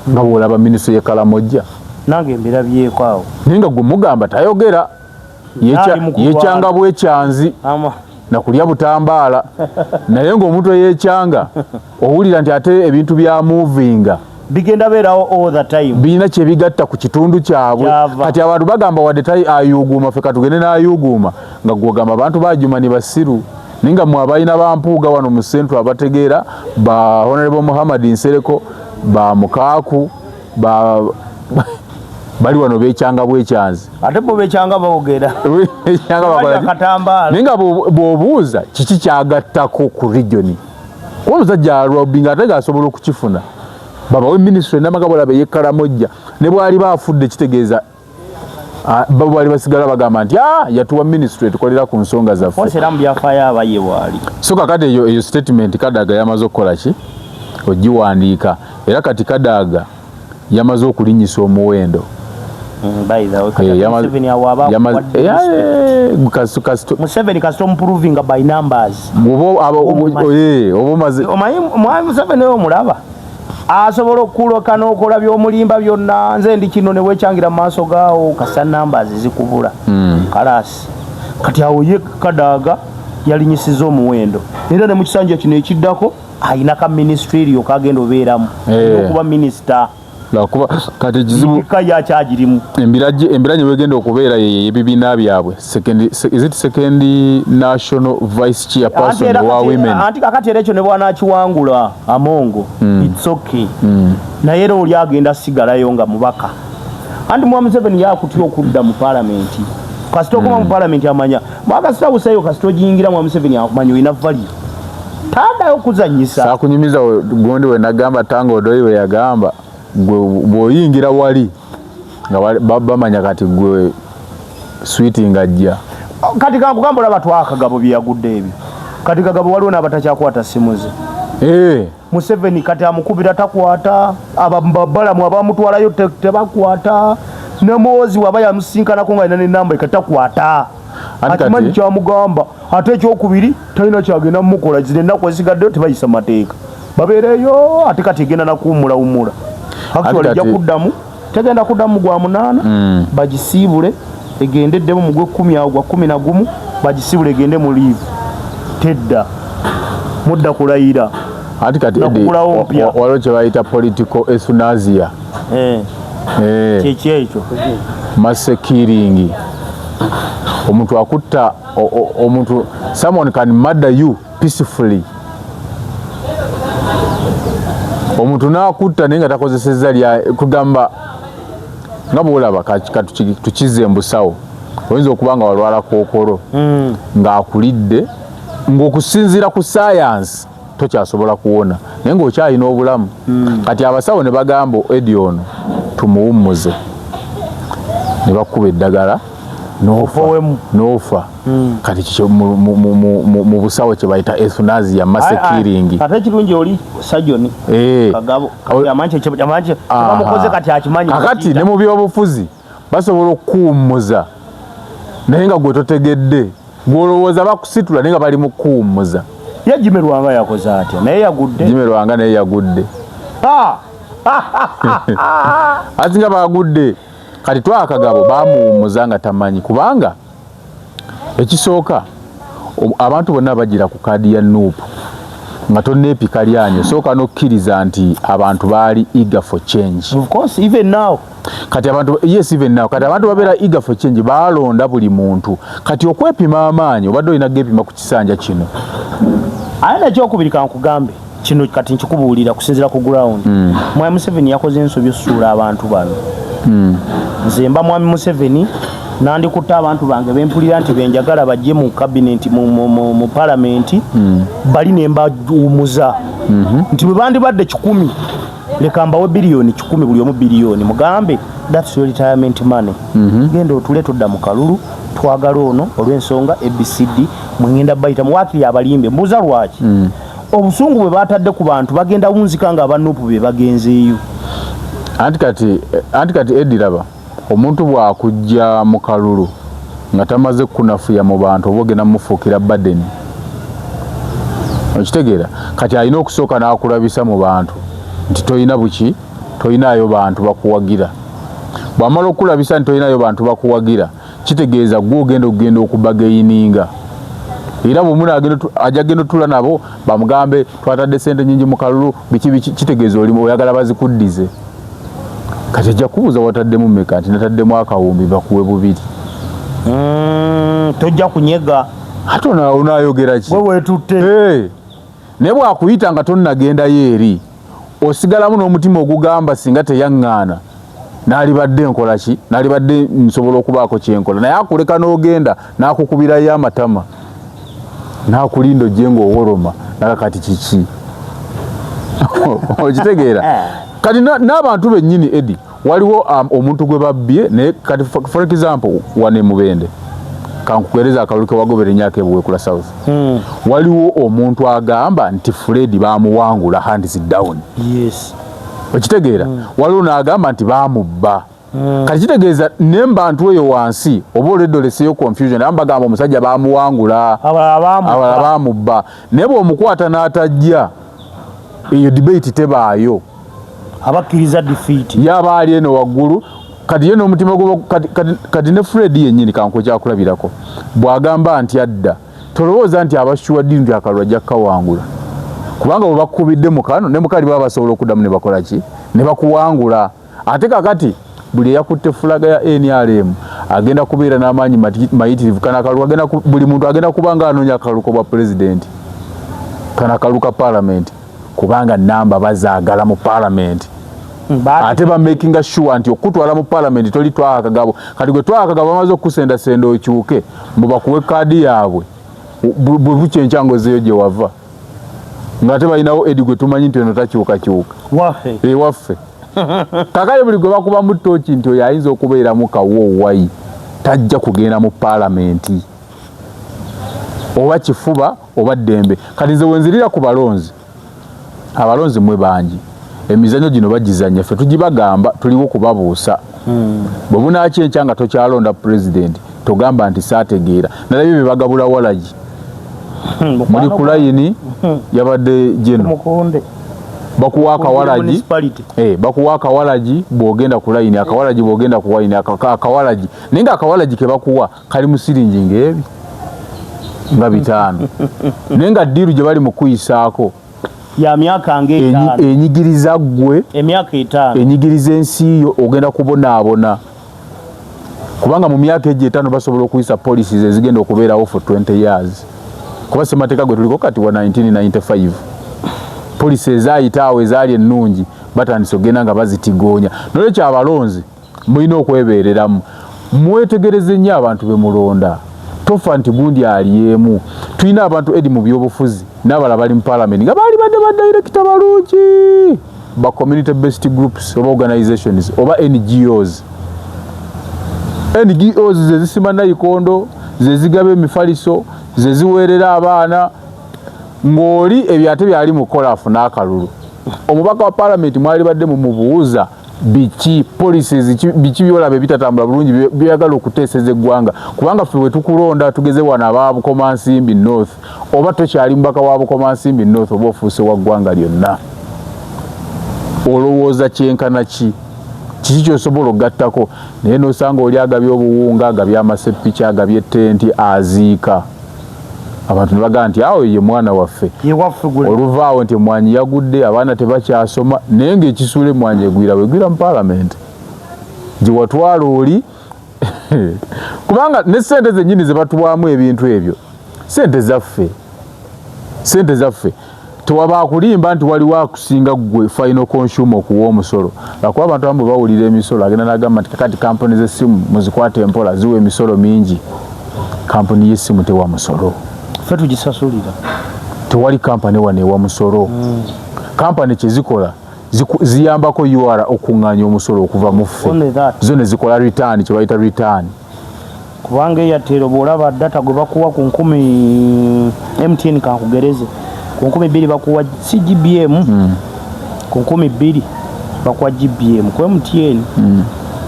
nga bw'olaba ministry ye Kalamojja. Nange mbirabyeko awo. Naye nga gwe mugamba tayogera. Ali mu kulwana. Yekyanga bwekyanzi nakulya butambaala, naye ng'omuntu eyekyanga owulira nti ate ebintu bya movinga bigenda beerawo all the time. Birina kyebigatta ku kitundu kyabwe. Kyava. Kati abantu bagamba wadde tali ayuuguuma, ffe katugende n'ayuuguuma, nga gwogamba abantu bajuma ni basiru, naye nga mwe abalina bampuuga wano mu Central abategeera, ba Honorable Muhammad Nsereko, ba Mukaaku, ba bali wano bekyanga bwekyanzi. Ate bo bekyanga boogera. Bekyanga bakola ki? Akatambaala. Naye nga bw'obuuza kiki kyagattako ku region, kuba omusajja alobinga ate ng'asobola okukifuna, babawe ministry namagabo olabe ey'e Kalamojja, ne bw'aliba afudde kitegeeza bo bali basigala bagamba nti yatuwa ministry tukolera ku nsonga zaffe. Onsi era mu byafaayo abaye bwali. So kakati eyo statement Kadaga yamaze okukola ki, ogiwandiika, era kati Kadaga yamaze okulinnyisa omuwendo. By the way, kati Museveni awo aba akuwadde respect. Museveni kasita omuprovinga by numbers. Oba omaze. Omanyi mwami Museveni oyo omulaba. Asobola okukuloka n'okola by'omulimba byonna, nze ndi kino, ne weekyangira mu maaso gaawo, kasita numbers zikubula. Kalasi kati awo ye Kadaaga yalinyisiza omuwendo, era ne mu kisanja kino ekiddako ayina ka ministry eryo kagenda obeeramu. Eh. Okuba minisita. Lwakuba kati ekizibu ka yakyagirimu. Embiranye wegenda okubeera ye ebibiina byabwe. Is it second national vice chairperson wa women? Anti kakati era ekyo ne bwanakiwangula Amongo, it's okay, naye era oli agenda sigalayo nga mubaka. Anti mwa Museveni yakutya okudda mu palamenti. Kasita okoma mu palamenti, amanya mwakasita busayo, kasita ogiyingira, mwa Museveni akumanya olina value, taddayo kuzanyisa. Saakunyumiza gundi we nagamba Tanga Odoi we yagamba, gwe bw'oyingira wali nga bamanya kati gwe switi ng'ajja. Kati kankugamba, olaba twakagabo bye yagudde ebyo. Kati Kagabo waliwo n'abatakyakwata simu ze. Museveni kati amukubira takwata, ababalamu abamutwalayo tebakwata, ne Muhoozi waba yamusinkanako nga alina nenamba eka takwata. Anti Akimanyi kyamugamba. Ate ekyokubiri, talina kyagenda mumukola. Zino ennaku ezigaddeyo tebayisa mateeka, babeereyo. Ate kati egenda nakuwummulawummula, actually ejja kuddamu, tegenda kuddamu mu gwa 8, bagisiibule egende eddemu mu gw'ekumi, awo gwa 11, bagisiibule egende mu leave. Tedda mudda kulayira. Anti kati Eddie, Nakugulawo mpya. Waliwo kye bayita political euthanasia. Eh, Kyeki ekyo? Mass killing. Omuntu akutta omuntu, someone can murder you peacefully. Omuntu n'akutta naye nga takozesezza lya kugamba nga bwolaba tukize mbusawo, oyinza okuba nga walwala kookolo ng'akulidde, ng'okusinziira ku sayansi tokyasobola kuwona, naye ng'okyalina obulamu. Kati abasawo ne bagamba, "Edi ono tumuwummuze," ne bakuba eddagala n'ofa. Ofowemu. N'ofa. Kati kikyo mu busawo kye bayita euthanasia, mass killing. Ate ekirungi oli sajoni Kagabo amanyi bamukoze, kati akimanyi. Kakati ne mu byobufuzi basobola okukuwummuza naye nga gwe totegedde, gwolowooza bakusitula naye nga bali mu kukuwummuza. Ye Jimmy Lwanga yakoze atya? Naye yagudde. Jimmy Lwanga naye yagudde. Ah! Ati nga bagudde. Kati twakagabo bamuwummuza nga tamanyi, kubanga ekisooka abantu bonna bagira ku kaadi ya NUP nga tonneepika lyanyo, sooka n'okkiriza nti abantu baali eager for change. Of course, even now. Kati abantu, yes, even now. Kati abantu babeera eager for change, balonda buli muntu. Kati okwepima amaanyi obadde olina gepima ku kisanja kino. Aye nekyokubiri, kankugambe kino, kati nkikubuulira kusinziira ku ground. Mwami Museveni yakoze ensobi osuula abantu bano. Nze mba mwami Museveni, nandikutte abantu bange bempulira nti benjagala bajje mu cabinet, mu palamenti, bali ne mbawumuza nti bwe bandibadde 100, leka mbawe 100 billion, buli omu biliyoni, mugambe, "That's your retirement money. Genda otule, todda mu kalulu, twagala ono olw'ensonga ABCD." Mwengenda bayitamu waakiri abalimbe. Mbuuza lwaki obusungu bwe batadde ku bantu bagenda wunzika nga aba NUP be bagenzeeyo. Anti kati ediraba omuntu bw'akujja mu kalulu nga tamaze kunafuya mu bantu, oba ogenda mumufuukira burden, okitegeera? Kati alina okusooka n'akulabisa mu bantu nti tolina buki, tolinayo bantu bakuwagira. Bw'amala okulabisa nti tolinayo bantu bakuwagira, kitegeeza gwe ogenda okugenda okubargaininga. Era bwomuna ajja genda otula nabo bamugambe, "Twatadde sente nyingi mu kalulu," biki biki, kitegeeza oli oyagala bazikuddize. Kati ajja kubuuza, "Wataddemu mmeka?" Nti, "Nataddemu akawumbi," bakuwe 2. Tojja kunyega. Ate onaayogera ki? Gwe weetutte. Hey, naye bwakuyita nga tonnagendayo eri, osigalamu n'omutima ogugamba, singa teyaŋŋaana naalibadde nkola ki, naalibadde nsobola okubaako kyenkola. Naye akuleka n'ogenda n'akukubirayo amatama n'akulinda ojje ng'owoloma naga kati kiki, okitegeera? Kati n'abantu bennyini, Edi, waliwo omuntu gwe babbye. Naye kati for example, wano e Mubende, kankukuweereza akalulu ke wagobera emyaka ebuweekula South, waliwo omuntu agamba nti Fred bamuwangula hands down. Okitegeera? Waliwo n'agamba nti bamubba. Kati kitegeeza ne mbantu eyo wansi oba olwedde oleseyo confusion. Abamu bagamba omusajja bamuwangula, abalala bamubba. Abalala bamubba. Naye bw'omukwata n'atajja, eyo debate tebaayo. Abakkiriza defeat. Yaba ali eno waggulu kati ye n'omutima gwe kati ne Fred yennyini kankukyakulabirako bw'agamba nti adda, tolowooza nti abashuwa ddi nti akalulu ajja kukawangula, kubanga bwe bakubidde mu kano ne mukali baba basobola okuddamu ne bakola ki, ne bakuwangula. Ate kakati buli eyakutte fulaga ya NRM agenda kubeera n'amaanyi mayitirivu. Kano akalulu agenda, buli muntu agenda kuba nga anoonya akalulu k'obwa pulezidenti, kano akalulu ka paalamenti, kubanga namba bazaagala mu paalamenti. Ate bamakinga sure nti okutwala mu paalamenti toli Twaha Kagabo. Kati gwe Twaha Kagabo bamaze okukusendasenda okyuke mbu bakuwe kaadi yaabwe, bwe bukya enkyangozeeyo gye wava, ng'ate balinawo Edi gwe tumanyi nti ono takyukakyuka ewaffe. Kakale buli gwe bakubamu tooki nti oyo ayinza okubeeramu kawo wayi tajja kugenda mu paalamenti, oba kifuba oba ddembe. Kati nze wenzirira ku balonzi, abalonzi mwe bangi emizannyo gino bagizanya, ffe tugibagamba, tuliwo kubabuusa. Bwe bunaakyenkya nga tokyalonda pulezidenti, togamba nti saategeera. Nalabye bye bagabula walagi muli ku layini yabadde geno, bakuwa akawalagi, bakuwa akawalagi bw'ogenda ku layini, akawalagi bw'ogenda ku wayini, akawalagi, naye nga akawalagi ke bakuwa kali mu siringi ng'ebi nga 5, naye nga deal gye bali mu kuyisaako ya myaka ng'etaano. Enyigiriza ggwe. Emyaka 5. Enyigiriza ensi yo, ogenda kubonaabona, kubanga mu myaka egyo 5 basobola okuyisa policies ezigenda okubeerawo for 20 years, kuba ssemateeka gwe tuliko kati wa 1995. Policy ezaayita awo ezaali ennungi batandise okugenda nga bazitigoonya. Nolwekyo abalonzi mulina okwebeereramu, mwetegereze nnyo abantu be mulonda. Tofa nti gundi ali emu. Tulina abantu edi mu byobufuzi n'abala bali mu parliament nga baali badde badirekita balungi ba community based groups oba organizations oba NGOs. NGOs ze zisima nayikondo, ze zigaba emifaliso, ze ziweerera abaana, ng'oli ebyo ate byali mukola afune akalulu. Omubaka wa palamenti mwali badde mumubuuza biki policies, biki byolaba ebitatambula bulungi byeyagala okuteeseza eggwanga, kubanga ffe bwe tukulonda, tugeze wano aba Bukomansimbi North, oba tokyali mubaka wa Bukomansimbi North, oba ofuuse wa ggwanga lyonna. Olowooza kyenkana ki, kiki kyosobola okugattako? Naye nosanga oli agabye obuwunga, agabye amasepiki, agabye tenti, aziika abantu ne bagamba nti awo ye mwana waffe. Oluvaawo nti emwanyi yagudde, abaana tebakyasoma, naye ngaekisuula emwanyi egwira wegwira mu paalamenti gye watwala oli, kubanga ne sente zennyini ze batuwaamu ebintu ebyo sente zaffe, sente zaffe. Tewaba kulimba nti waliwo akusinga ggwe final consumer okuwa omusolo, lwakuba abantu abamu bwe bawulira emisolo agenda n'agamba nti kakati kampuni z'essimu muzikwate empola, ziwa emisolo mingi. Kampuni y'essimu tewa musolo. Ffe tugisasulira. Tewali kampani wano ewa musolo. Kampani kyezikola ziyambako URA okuŋŋaanya omusolo okuva mu ffe. Only that. Zo ne zikola return, kye bayita return. Kubanga Airtel bw'olaba data gwe bakuwa ku 1000, MTN kankugereze, ku 2000 bakuwa si GBM, ku 2000 bakuwa GBM ku MTN,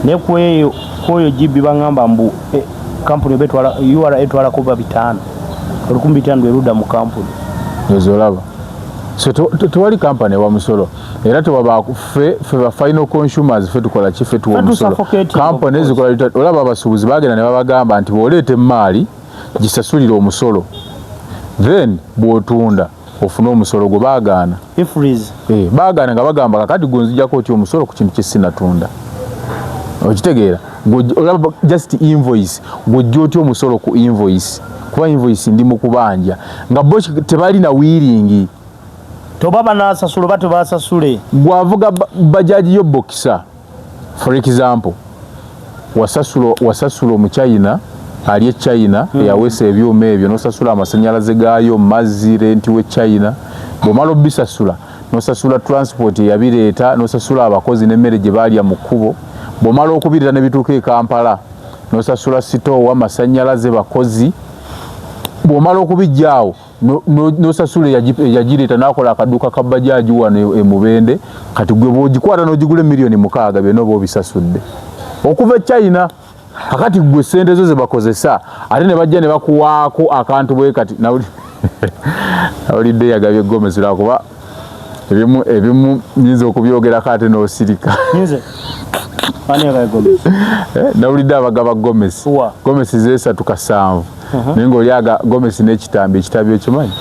ne kweyo kwoyo GB baŋŋamba mbu kampuni oba etwala, URA etwalako ba 500, 1500 lwe ludda mu kampuni. Ezo olaba. So tewali kampani ewa musolo, era tewaba ffe ba final consumers, ffe tukola ki? Ffe tuwa Ffe omusolo. tusuffocating, Kampani of course. zikola olaba abasuubuzi bagenda ne babagamba nti bw'oleeta emaali gisasulire omusolo, then bw'otunda ofune omusolo gwe. Baagaana. EFRIS. Baagaana nga bagamba kakati gwe nzijjako otya omusolo ku kintu kye sinatunda? Okitegeera? Olaba just invoice, gw'ojja otya omusolo ku invoice, kuba invoice ndi mu kubanja, nga bo tebalina willing. Toba banasasula oba tebasasule. Gwavuga bajaji yo Boxer, for example, wasasula omuchina ali e China eyaweesa ebyuma ebyo, nosasula amasanyalaze gaayo, mazzi, renti we China. Bwomala obisasula, nosasula transport eyabireeta, nosasula abakozi n'emmere gye baalya mu kkubo. Bwomala okubireeta ne bituuka e Kampala, nosasula sitoowa, masanyalaze, bakozi. Bwomala okubijjaawo, nosasula eyagireeta n'akola akaduuka ka bajaji wano e Mubende. Kati gwe bw'ogikwata n'ogigula emiliyoni 6, byonna oba obisasudde okuva e China. Kakati gwe sente zo ze bakozesa, ate ne bajja ne bakuwaako akantu bwe kati. Nawulidde yagabye gomesi lwakuba Ebimu nyinza okubyogerako ate n'osirika. Nze ani agaye gomesi? Nawulidde abagaba gomesi. Gomesi zesatu kasanvu. Naye ng'oli aga gomesi n'ekitambi, ekitambi okimanyi?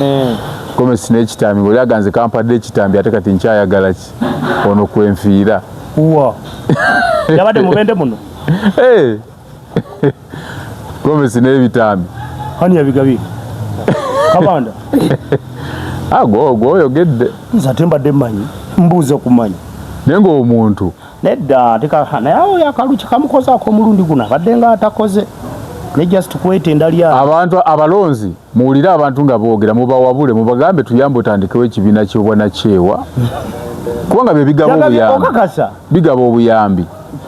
Gomesi n'ekitambi, ng'oli aga nze kampadde ekitambi ate kati nkyayagala ki? Ono kwenfiira. Wa yabadde mubende muno? Gomesi n'ebitambi. Ani yabigabye? Kabanda. Ah, gwoyogedde. Nze ate mbadde mmanyi, mbuuza kumanya. Naye ng'omuntu nedda teka naye oyo akalu kikamukozaako omulundi guno abadde nga atakoze ne just kwetenda lya abantu abalonzi muwulire abantu nga boogera, mubawabule, mubagambe tuyambe otandikewo ekibiina ky'obwanakyewa, kubanga bye bigaba obuyambi. Okakasa? Bigaba obuyambi.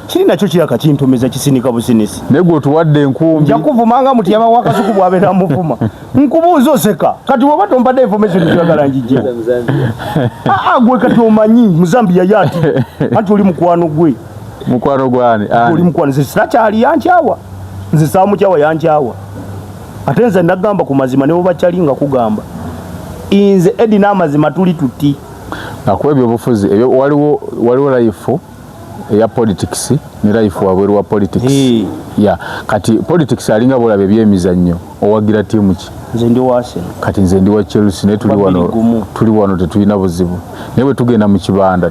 Kiri nakyo kiraka kintomeza kisinika businisi. Naye gwe otuwadde enkumbi. Nja kuvuma nga mutyaba wa Kasuku bw'abeera amuvuma. Nkubuuza oseka. Kati bw'oba tompadde information njagala njijje. Aa, gwe kati omanyi Muzambiya ye ati. Anti oli mukwano gwe. Mukwano gwani? Oli mukwano. Nze sinakyali yankyawa. Nze saamukyawa yankyawa. Ate nze nagamba ku mazima ne bwe bakyali nga kugamba. Nze Eddie n'amazima tuli tuti. Akuwa ebyobufuzi, ebyo waliwo life eya politics ne life wabweru wa politics. Yeah. Kati politics alinga bw'olaba ebyemizannyo, owagira ttiimu ki? Nze ndi wa Arsenal. Kati nze ndi wa Chelsea, naye Babiri gumu. tuli wano tetulina buzibu. Naye bwe tugenda mu kibanda,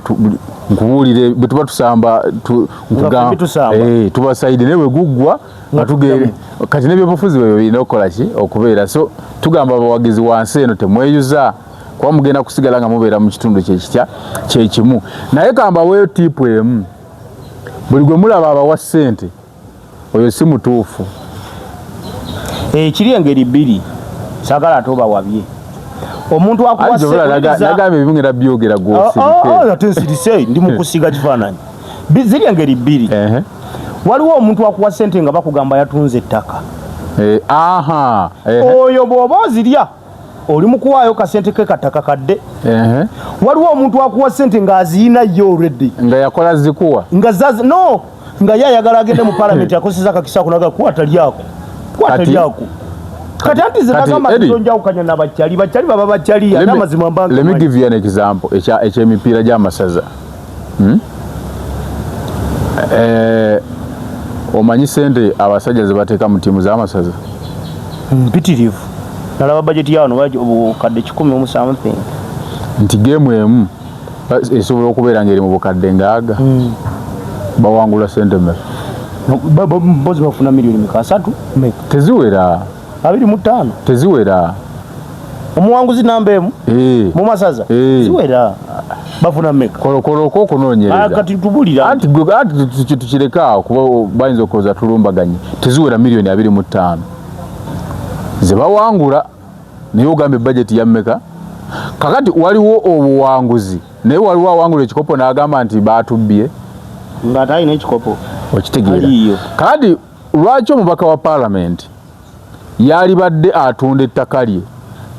nkubuulire bwe tuba tusamba, Nga ffe tusamba. Tuba side, naye bwe guggwa, nga Nga kati n'ebyobufuzi bwe birina okukola ki? Okubeera. So tugamba abawagizi wansi eno temweyuza, kuba mugenda kusigala nga mubeera mu kitundu kye kitya kye kimu. Naye kambaweeyo tiipu emu, buli gwe mulaba abawa ssente oyo si mutuufu. Kiri engeri bbiri, saagala ate obawabye. Omuntu akuwa Anti ssente, nagambye ebimu ngenda byogera gw'osirike. Ate nsirise, ndi mu kusiiga kifaananyi. Ziri engeri bbiri. Waliwo omuntu akuwa ssente nga bakugamba yatunze ettaka. Oyo bw'oba ozirya oli mu kuwaayo kasente ke kataka kadde. Waliwo omuntu akuwa ssente ng'aziyina ye already. Nga yakola zikuwa. Nga zazi, no, nga ye ayagala agende mu parliament akozesa akakisa ako naga kwata lyako. Kwata lyako. Kati anti nze nagamba Eddie, nti tonjawukanya na bakyali, bakyali baba bakyali, Let n'amazima mbanga me manyi. give you an example eky'emipiira gy'amasaza. Omanyi ssente abasajja ze bateeka mu ttiimu z'amasaza? Mpitirivu. Nalaba budget ya wano obukadde kikumi mu something. Nti game emu esobola okubeera ng'eri mu bukadde ng'aga. Bawangula ssente mmeka? No, mpozi bafuna miliyoni meka? Asatu? Meka? Teziwera. 25. Teziwera. Omuwanguzi namba emu? Mu masaza? Ziwera. Bafuna mmeka? Kolokolo ko okunoonyereza. Kati tubulira. Anti gwe, anti tukireke awo, kuba bayinza okulowooza tulumbaganye. Teziwera miliyoni 25. Ze bawangula, naye ogambye budget ya mmeka? Kakati waliwo obuwanguzi, naye waliwo awangula ekikopo n'agamba nti baatubbye. Nga talina ekikopo. Okitegeera. Aliyo. Kakati lwaki omubaka wa parliament yalibadde atunda ettaka lye,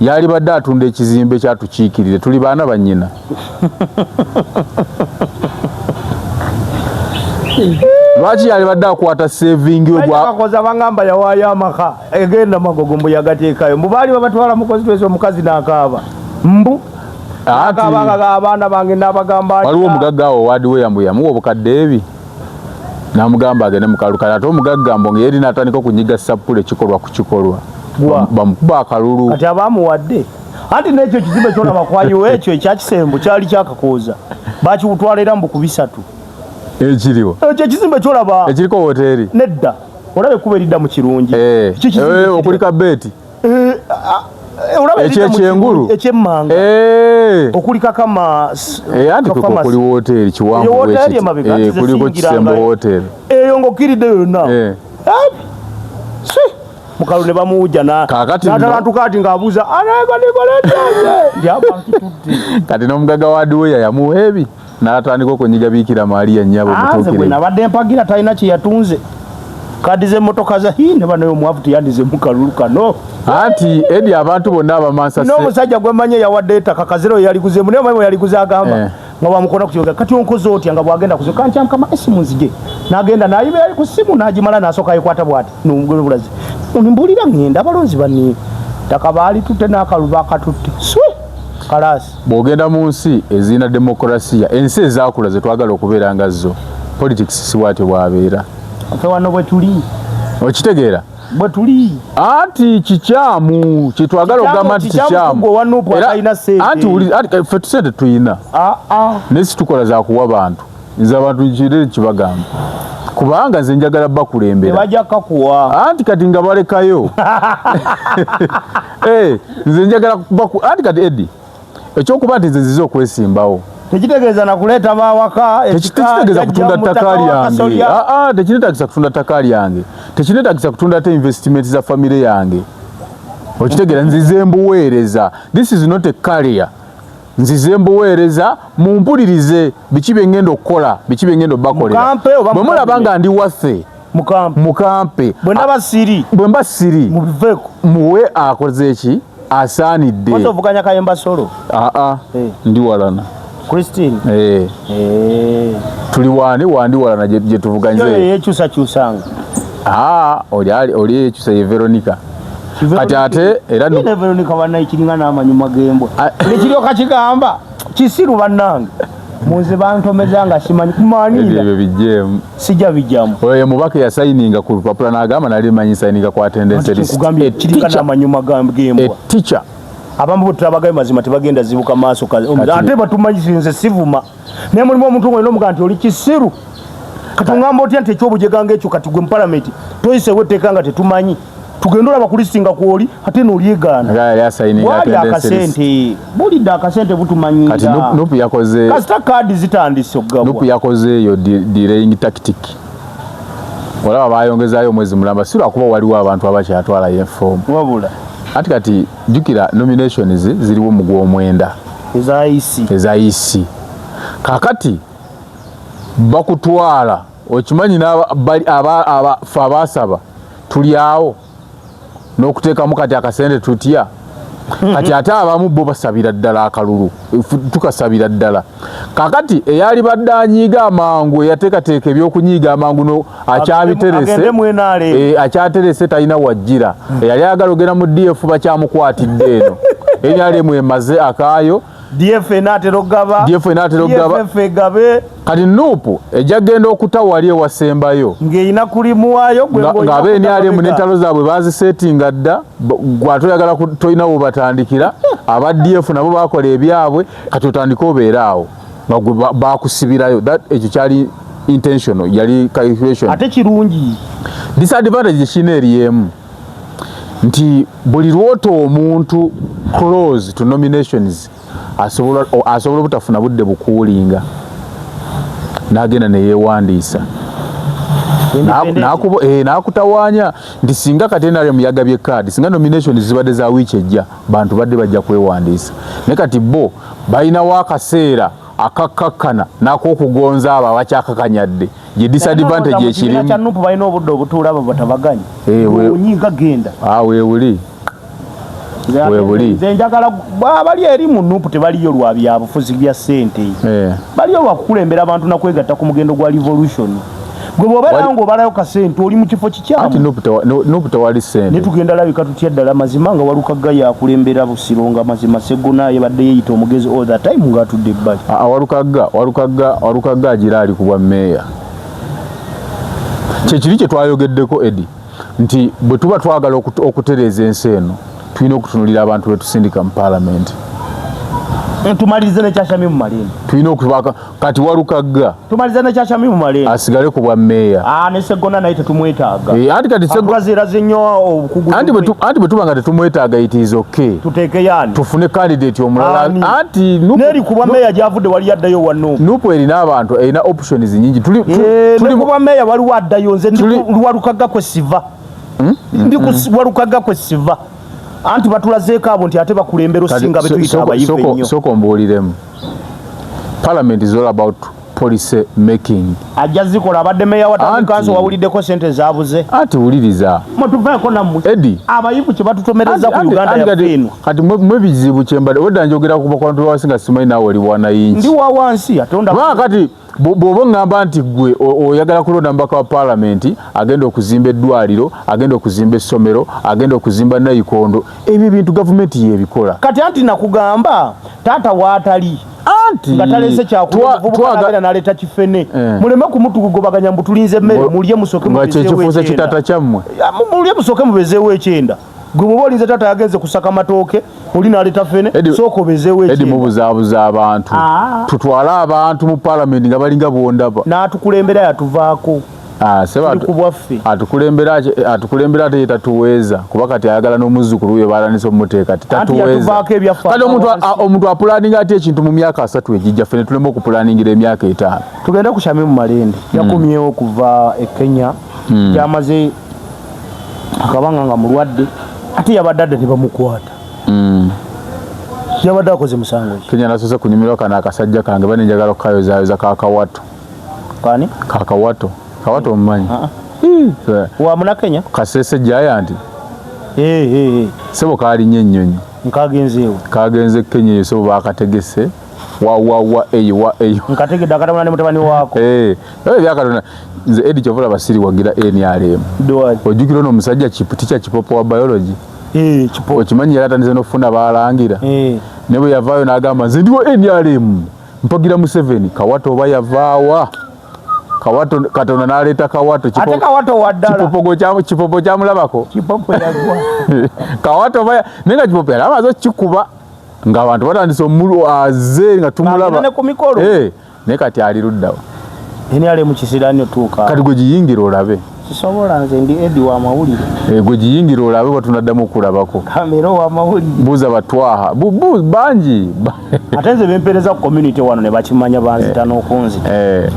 yalibadde atunda ekizimbe kyatukiikirire, tuli baana ba nnyina. Lwaki yalibadde akwata saving we gwa Bakoza bangamba yawaayo amaka egenda Magogo mbu yagateekayo, mbu baali babatwala mu constituency omukazi n'akaaba mbu Ati n'akaaba nga abaana bange n'abagamba ati, waliwo omugagga awo waadiwe yambu yamuwa obukadde ebi n'amugamba agende mu kalulu. Kale ate omugagga mbu nga yeri n'atandika okunyiga sappule kikolwa ku kikolwa. Gwa. Bamukuba akalulu. Kati abamuwadde. Anti n'ekyo ekizimbe ky'olaba kwayo ekyo ekya Kisembo kyali kyakakooza. Bakiwutwala era mbu ku bisatu. Ekiriwo. Ekyo ekizimbe ky'olaba. Ekiriko woteeri. Nedda. Olaba ekkubo eridda mu Kirungi. Ekyo ekizimbe kiri. Okuli ka beeti. Olaba eridda mu Eky'ekyengulu? Kirungi, eky'emmanga. Okuli kakama Anti ka kuliko pharmacy. kuli woteeri kiwanvu Eyo woteeri bwekiti. emabega, ati ze Kuliko siyingira Kisembo nga- woteeri. Eyo ng'okkiridde yonna. Abi. Si. Mukalu ne bamuwujja Kaakati nno- n'atalantuka ati ng'abuuza, Anaebanikoleteze? Nti aba akitutte. Kati n'omugagga wa Duweya yamuwa ebi n'atandika okunyiga Biikira Maria nnyabo Nze bwe mutuukire. nabadde mpagira talina kye yatunze. Kaadi z'emmotoka za hii ne banayo omwavu teyandize mu kalulu kano. Anti Eddie abantu bonna abamansa se- N'omusajja gwe mmanyi yawadde ettaka Kaziro yaliguzeemu, naye omanyi bwe yaliguze agamba. Nga bwamukona ku kiyoga, kati onkoze otya nga bw'agenda kuzo, kanti amukama essimu nzije. N'agenda n'ayimira ku ssimu n'agimala n'asooka yeekwata bw'ati, n'omugole bulazi. Ono mbuulira ŋŋenda abalonzi banni. Ttaka baalitutte n'akalulu baakatutte. Swi! Kalaasi. Bw'ogenda mu nsi ezirina demokurasiya, ensi ezaakula ze twagala okubeera nga zo, politics si bwatyo bw'abeera. Ffe wano bwe tuli. Okitegeera? Bwe tuli. Anti kikyamu kyetwagala okugamba nti kikyamu. Gwe owa Nuupu atalina ssente. Anti wuli, anti ffe ssente tuyina. Ah, ah. Naye si tukola za kuwa bantu. Nze abantu kirere kibagamba. Kubanga nze njagala bakulembera. Tebajja kakuwa. Anti kati nga balekayo. Nze njagala baku, anti kati Eddie, ekyokuba nti nze nzize okwesimbawo. Tekitegeeza na kuleeta bawaka, Tekitegeeza kutunda ttaka lyange. Ah, ah, tekinetagisa kutunda ttaka lyange. Tekinetagisa kutunda ate investment za family yange. Okitegeera, nzize mbuweereza. This is not a career. Nzize mbuweereza, mumpulirize biki bye ngenda okukola, biki bye ngenda obbakolera. Mukampe oba Bwe mulaba nga ndi waffe, Mukampe. Mukampe. Bwe ndaba siri. Bwe mba siri. Mubiveeko. Muwe akoze ki? Asaanidde. Kozi ovuganya Kayemba Solo? Ah, ah. Ndi walana. Christine? Tuli wani, wandi walana gye tuvuganyiza. Yo yekyusakyusanga. Ah, oli ali, oli yekyusa ye Veronica. Kati ate era ne Veronica bannaye kiringa n'amanyuma g'embwa. Ah. Ne kiryoka kigamba kisiru bannange. Munze bantomeza nga simanyi kumanyiira. Ebyo bijjeemu. Sijja bijjamu. Oyo ye mubaka yasayininga ku lupapula n'agamba nali manyi sayininga ku attendance list. Nkugambye kiringa n'amanyuma g'embwa. A teacher. Abamu bo tulabagayo mazima tebagenda zibuka maaso kazi. Kati Ate batumanyi nze sivuma. Naye mulimu omuntu ng'olina omugamba nti oli kisiru. Kati ongamba otya nti ekyobujega ng'ekyo kati gwe mu palamenti toyiseewo etteeka nga tetumanyi. Tugende olaba ku lisiti nga kw'oli ate n'olyegaana. Nga yali asayininga Bwali attendance list. akasente, bulidde akasente butumanyiira. Kati Nupu yakoze Kasita kaadi zitandise okugabwa. Nupu yakoze eyo delaying tactic. Olaba bayongezaayo omwezi mulamba si lwakuba waliwo abantu abakyatwalayo efoomu. Wabula. Anti kati jjukira nominations ziriwo mu gw'omwenda. Eza EC. Eza EC. Kaakati bakutwala okimanyi ffe abaasaba tuli awo n'okuteekamu kati akasente tutya. Kati ate abamu bo basabira ddala akalulu, tukasabira ddala. Kaakati eyali badde anyiiga amangu, eyateekateeka ebyokunyiiga amangu no akyabiterese, Agende mu NRM. Akyaterese talina wajjira. Eyali ayagala ogenda mu DF bakyamukwatidde eno. NRM emaze akaayo. DF enaatera okugaba. DF enaatera okugaba. DFF egabe. Kati Nupu ejja kugenda okuta wali ewasembayo. Ng'erina kulimuwaayo gwe ng'olina Ng'abe kuta NRM mabega. n'entalo zaabwe baazisetinga dda, gwe ate oyagala tolina we batandikira, aba DF nabo baakola ebyabwe, kati otandike obeere awo nga gwe baakusibirayo. That ekyo kyali intentional, yali calculation. Ate kirungi. Disadvantage kirina eri emu nti buli lw'ota omuntu close to nominations asobola obutafuna budde bukuulinga n'agenda ne yeewandiisa. N'akutawaanya nti singa kati NRM yagabye kaadi, singa nominations zibadde za wiiki ejja, bantu badde bajja kwewandiisa. Naye kati bo balinawo akaseera akakkakkana n'ak'okugonza abo abakyakakanyadde. Gye disadvantage Naye mu kibiina ekirimu. kya Nupu balina obudde obutuula abo batabaganye. Onyiiga genda. Weewuli. Nze ate Weebuli. nze njagala bali eri mu Nupu tebaliyo lwa byabufuzi bya ssente. Baliyo lwa kukulembera abantu na kwegatta ku mugendo gwa revolution. Gwe bw'obeera ng'obalayo kasente oli mu kifo kikyamu. Anti Nupu tewali ssente. Ne tugenda labika tutya ddala mazima nga Walukagga yakulembera Busiro nga mazima Sseggona yabadde yeeyita omugezi all the time ng'atudde ebbali. Walukagga agira ali ku bwa mmeeya. Kye kiri kye twayogeddeko Eddie nti bwe tuba twagala okutereeza ensi eno tulina okutunuulira abantu be tusindika mu paalamenti. Tumalirize ne Kyashami mu Malende. Tulina okubaaka kati Walukagga. Tumalirize ne Kyashami mu Malende. Asigale ku bwa mmeeya. Ne Sseggona naye tetumwetaaga. Anti kati Sseggona Atulazeeraze nnyo obukugu Anti bwe tuba nga tetumwetaaga it is okay. Tuteeke yaani. Tufune candidate omulala. Ani? Anti Nupu N'eri ku bwa mmeeya gy'avudde wali addayo wa Nupu. Nupu erina abantu, erina options nnyingi. Ne ku bwa mmeeya waliwo addayo, nze ndi ku Walukagga kwe siva. Ndi ku Walukagga kwe siva. Anti batulazeeko abo nti ate bakulembera osinga be tuyita abayivu ennyo. Sooka ombuuliremu. Parliament is all about policy making. Ajja zikola, abadde meeya wa town council wawuliddeko ssente zaabuze. Anti wuliriza. Mutuveeko nammwe. Eddie. Abayivu kye batutomereza ku Uganda yaffe eno. Kati mwe bizibu kye mbadde, wedda njogera ku bantu ba wansi nga simanyi naawe oli bwanayingi. Ndi wa wansi, ate onda Kubanga kati bw'oba oŋŋamba nti ggwe oyagala kulonda mubaka wa paalamenti agenda okuzimba eddwaliro, agenda okuzimba essomero, agenda okuzimba nayikondo, ebyo ebintu gavumenti y'ebikola. Kati anti nakugamba Taata waatali Anti nga talese kyakulya naleeta kifene. Muleme kumutugobaganya mbu tulinze emmere, mulye musooke nga mubezeewo kyekifuuze ekyenda. Kitata kyammwe. Ya, mulye musooke mubezeewo ekyenda. Gwe bw'oba olinze taata yagenze kusaka matooke, oli naleeta fene, sooka obezeewo Edi, ekyenda. Mubuzaabuza abantu. Ah. Tutwale abantu mu palamenti nga balinga bwondaba. N'atukulembera yatuvaako. Ah, seba. Tuli ku bwaffe. Atukulembera ate ye tatuweeza, kuba kati ayagala n'omuzzukulu we balanise omuteeka ti Anti tatuweeza. Yatuvaako ebyaffe Kati omuntu wansi. Omuntu apulaninga atya ekintu mu myaka 30 egijja, ffe ne tulema okupulaningira emyaka 5? Tugende ku Shamimu Malende. Yakomyewo kuva e Kenya, gyamaze akabanga nga mulwadde, ate yabadde adda ne bamukwata. Yabadde akoze musango ki? Kenya nasoose kunyumirwa kano akasajja kange, bane njagala okukayozaayoza, kakawato. Kani? Kakawato, Kawato omumanyi? Ah. Ii, Wa munakenya? Kasese Giant. Eh, eh, eh. Sebo kalinnya ennyonyi. Nkagenzeewo. Kagenze Kenya eyo, sebo bakategese wa wa wa eyo wa eyo. Nkategedde akatamula ne mutabani waako. Eh, ebyakatonda nze Edi kyova basiri wagira NRM. Dwali. Ojjukira ono omusajja teacher Kipopo wa biology? Eh, Kipopo. Okimanyi yali atandise n'okufuna balangira? Eh. Ne bwe yavaayo n'agamba nze ndiwo NRM mpagira Museveni. Kawato oba yavaawa? Kawato, Katonda n'aleeta Kawato. Ate Kawato wa ddala. Kipopo kyamulabako. Kipopo yagwa. Kawato oba naye nga Kipopo yali amaze okukikuba ng'abantu batandise omulu aze nga tumulaba. Agenda ne ku mikolo. Eh, naye kati ali luddawa? NRM kisirani otuuka. Kati gwe giyingira olabe. Sisobola, nze ndi Edi wa mawulire. Eh, gwe giyingira olabe oba tunaddamu okulabako. Kamera wa mawulire. Buuza batwaha bangi. Ate nze bempeereza ku community wano ne bakimanya, banzita n'okunzita.